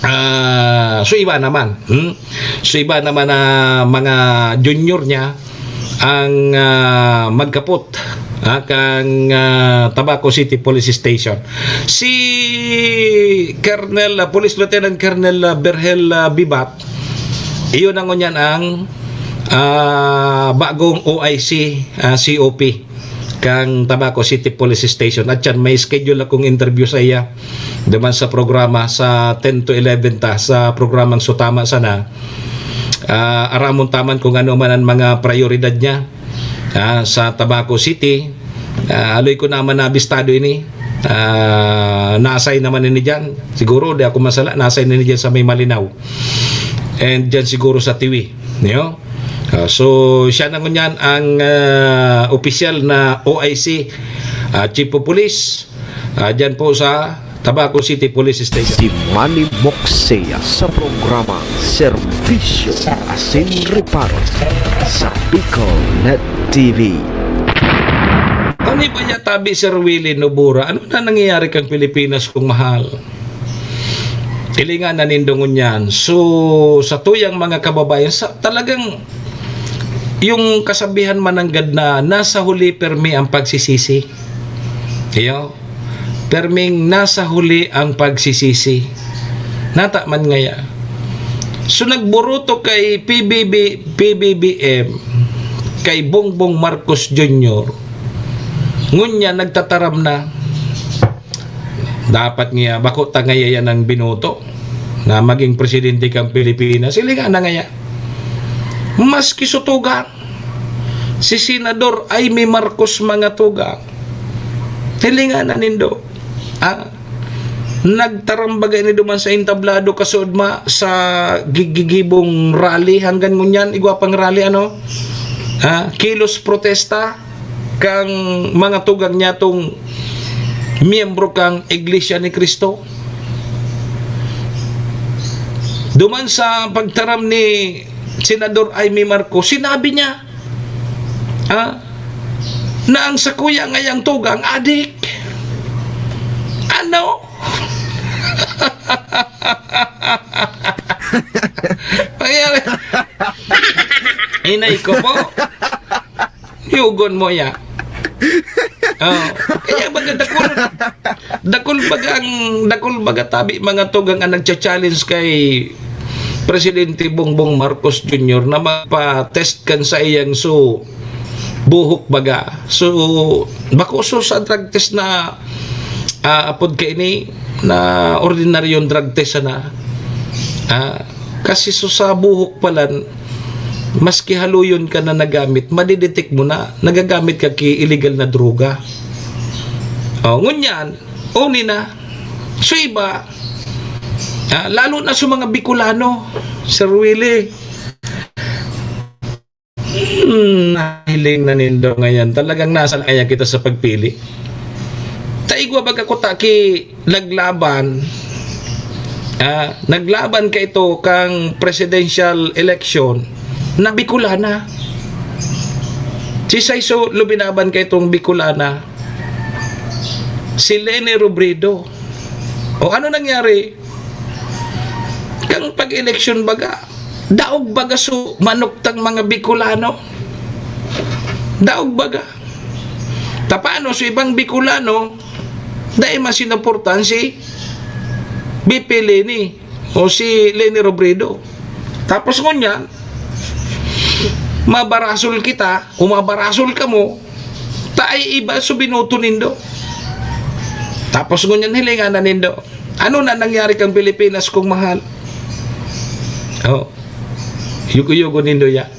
ah, so iba naman, hmm? So iba naman na mga junior niya ang, ah, magkapot, ah, kang, ah, Tabaco City Police Station. Si Colonel, ah, Police Lieutenant Colonel, ah, Berhel, ah, Bibat, iyon ang ngunyan ang, ah, bagong O I C, ah, C O P kang Tabaco City Police Station. At yan, may schedule akong interview sa iya duman sa programa sa ten to eleven ta, sa programang Sutama Sana. Ah, aramon ta man kung ano man ang mga prioridad niya, ah, sa Tabaco City. Ah, haloy ko naman na abistado ini. Ah, na-assign naman ini dyan. Siguro, di ako masala, na-assign ini dyan sa may Malinao. And dyan siguro sa Tiwi. Niyo? Ah, so, siya na ngunyan ang, ah, opisyal na O I C, ah, Chief of Police, ah, dyan po sa Tabaco City Police Station. Si Manny Moxea sa programa Serbisyo Asin Reparo sa Bicol Net T V. Ano ba niya tabi, Sir Willie Nobura? Ano na nangyayari kang Pilipinas, kung mahal? Hilingan na nindo ngunyan. So, sa tuyang mga kababayan, sa, talagang yung kasabihan mananggad na nasa huli permi ang pagsisisi. Iyo, perming nasa huli ang pagsisisi. Nata man ngaya. So, nagburuto kay P B B, P B B M, kay Bongbong Marcos Junior. Ngunyan, nagtataram na. Dapat nga, bako ta ngaya yan ang binuto na maging presidente kang Pilipinas. Hilingan na ngaya. Maski sa tugang, si Senador Imee Marcos mga tugang. Hilingan na nindo. Ah, nagtaram baga ini duman sa entablado kasuodma sa gigigibong rally hanggang ngunyan, igwa pang rally, ano? Ah, kilos protesta kang mga tugang niya tong miyembro kang Iglesia ni Cristo. Duman sa pagtaram ni Senador Imee Marcos, sinabi niya, ah, na ang sakuya ngayang tugang adik. Ano? Pangyari. Inay ko po. Yugon mo ya. Oh, kaya baga dakul, dakul baga ang, dakul baga tabi mga tugang ang nagcha-challenge kay Presidente Bongbong Marcos Junior na magpa-test kan sa iyang su buhok baga. So, bako so sa drug test na, ah, apod kaini na ordinaryong drug test sana. Ah, kasi so sa buhok palan, maski haloyon ka na nagamit, madidetect mo na nagagamit ka ki illegal na droga. Oh, ngunyan, oni na. So iba, ah, lalo na sa mga Bicolano, Sir Willie. Hmm, nahiling na nindo ngayon. Talagang nasa na kaya kita sa pagpili. Ta igwa baga kuta ki naglaban, ah, naglaban ka ito kang presidential election na Bicolana. Si Saiso lubinaban ka itong Bicolana, si Leni Robredo. O ano nangyari? Kang pag-eleksyon baga, daog baga so manok tang mga Bicolano. Daog baga. Ta paano so ibang Bicolano, dai man sinuportahan si B P Leni o si Leni Robredo. Tapos ngunyan, Mabarasol kita, o mabarasol kamo, ta ay iba so binoto nindo. Tapos ngunyan hilingan na nindo, ano na nangyari kang Pilipinas kong mahal? Oh, yugo-yugo nindo ya.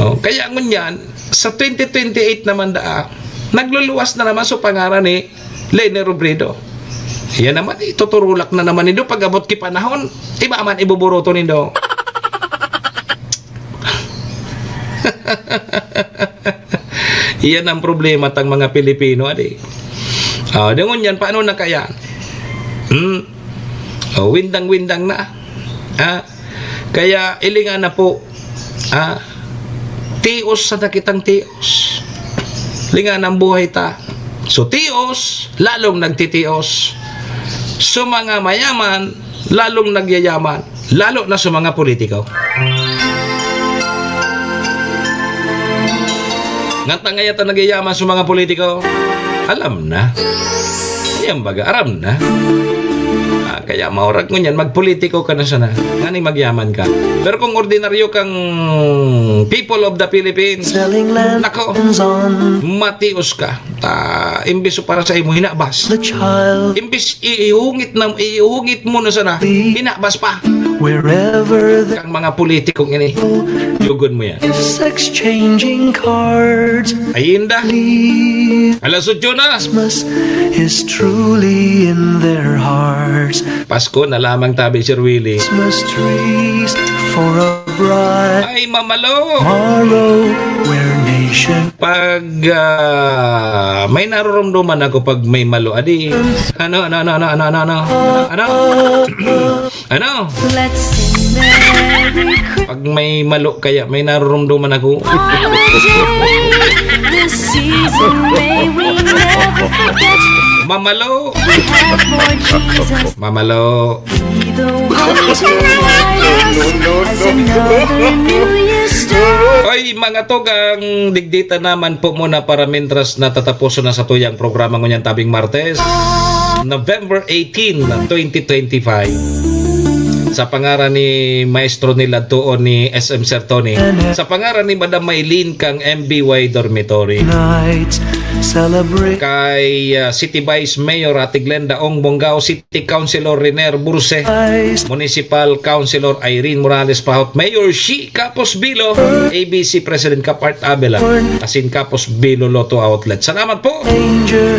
Oh, kaya ngunyan, sa twenty twenty-eight naman daa, nagluluwas na naman sa pangaran ni Leni Robredo. Yan naman, ituturulak na naman nindo pag-abot ki panahon. Iba man ibuboroto nindo. Iyan ang problema tang mga Pilipino, adi. Ah, dangon yan, paano na kaya? Hmm? Oh, windang-windang na. Ah, kaya ilingan na po. Ah, tios sa nakitang tios. Lingan ang buhay ta. So, tios, lalong nagtitios. So, mga mayaman, lalong nagyayaman. Lalo na sa mga politiko. Ngata ngaya ta nagyayaman sa mga politiko? Alam na. Yan baga, aram na. Ah, kaya maurag ngunyan, magpolitiko ka na sana. Nganing magyaman ka. Pero kung ordinaryo kang people of the Philippines, Selling land nako, on matios ka. Ta, imbis para sa imo, hinabas. The child. Imbis i-, ihungit na, ihungit mo na sana, hinabas pa. Wherever the kang mga politikong ini, yugon mo yan. Gifts exchanging cards. Ayinda. Alas otso na. Christmas is truly in their hearts. Pasko na lamang tabi, Sir Willie. Christmas trees for a bright Ay, mamalo. Tomorrow, where nation Pag, ah, may narurumduman ako pag may malo, adi, ano, ano, ano? Ano? Let's sing Merry Christmas. Pag may malo kaya, may narurumduman ako. This season, may we never forget. Mamalo. We have for Jesus. Mamalo. Be the one to guide us as another new year starts. Oy, mga tugang, digdi ta naman po muna para mintras natataposon na satuyang programa ngunyan tabing Martes, November eighteen, twenty twenty-five. Sa pangaran ni Maestro Nilad Tuon ni S M Sir Tony, sa pangaran ni Madam Maylene kang M B Y Dormitory, Night, celebrate. Kay, ah, City Vice Mayor Ate Glenda Ong Bongao, City Councilor Riner Burse, Municipal Councilor Irene Morales Pahot, Mayor Shi Capos Bilo, A B C President Kapart Abela, asin Capos Bilo Lotto Outlet. Salamat po. Danger,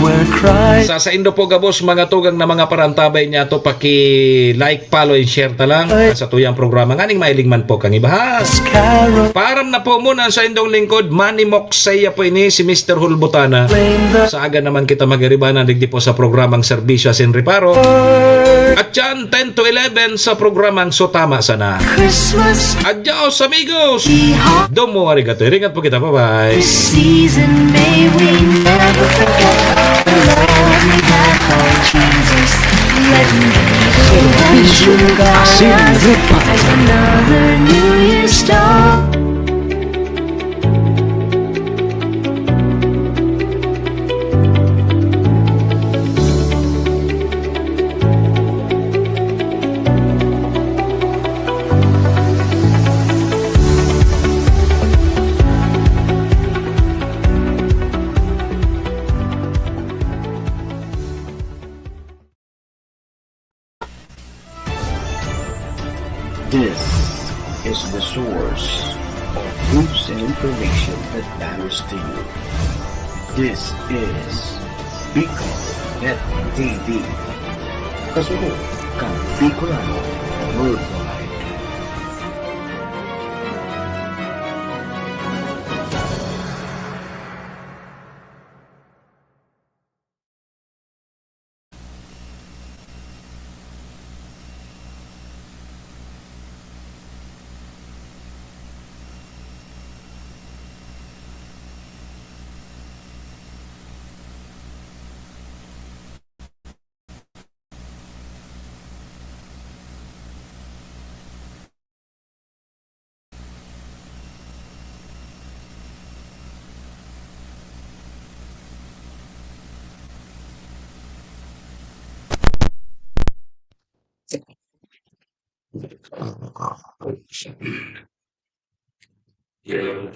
where cry. Sa saindo po gabos, mga tugang na mga parantabay niya to, paki-like, follow, and share ta lang sa tuyang programa. Nganing mailing man po kang ibaha. Carol. Paaram na po muna sa indong lingkod, Manny Moksaya po ini, si Mister Hulbutana. Sa aga naman kita magiribanan, digdi po sa programang Serbisyo asin Reparo. At yan, ten to eleven sa programang So Tama Sana. Christmas. Adios, amigos! Iha. Domo arigato. Iringat po kita. Bye-bye. This season, may we never forget the love we have for Jesus. Let him be the one to guide us as another new year starts. This is the source of news and information that matters to you. This is Bicol Net T V. Kasunod kan Bicolano Worldwide. Yeah.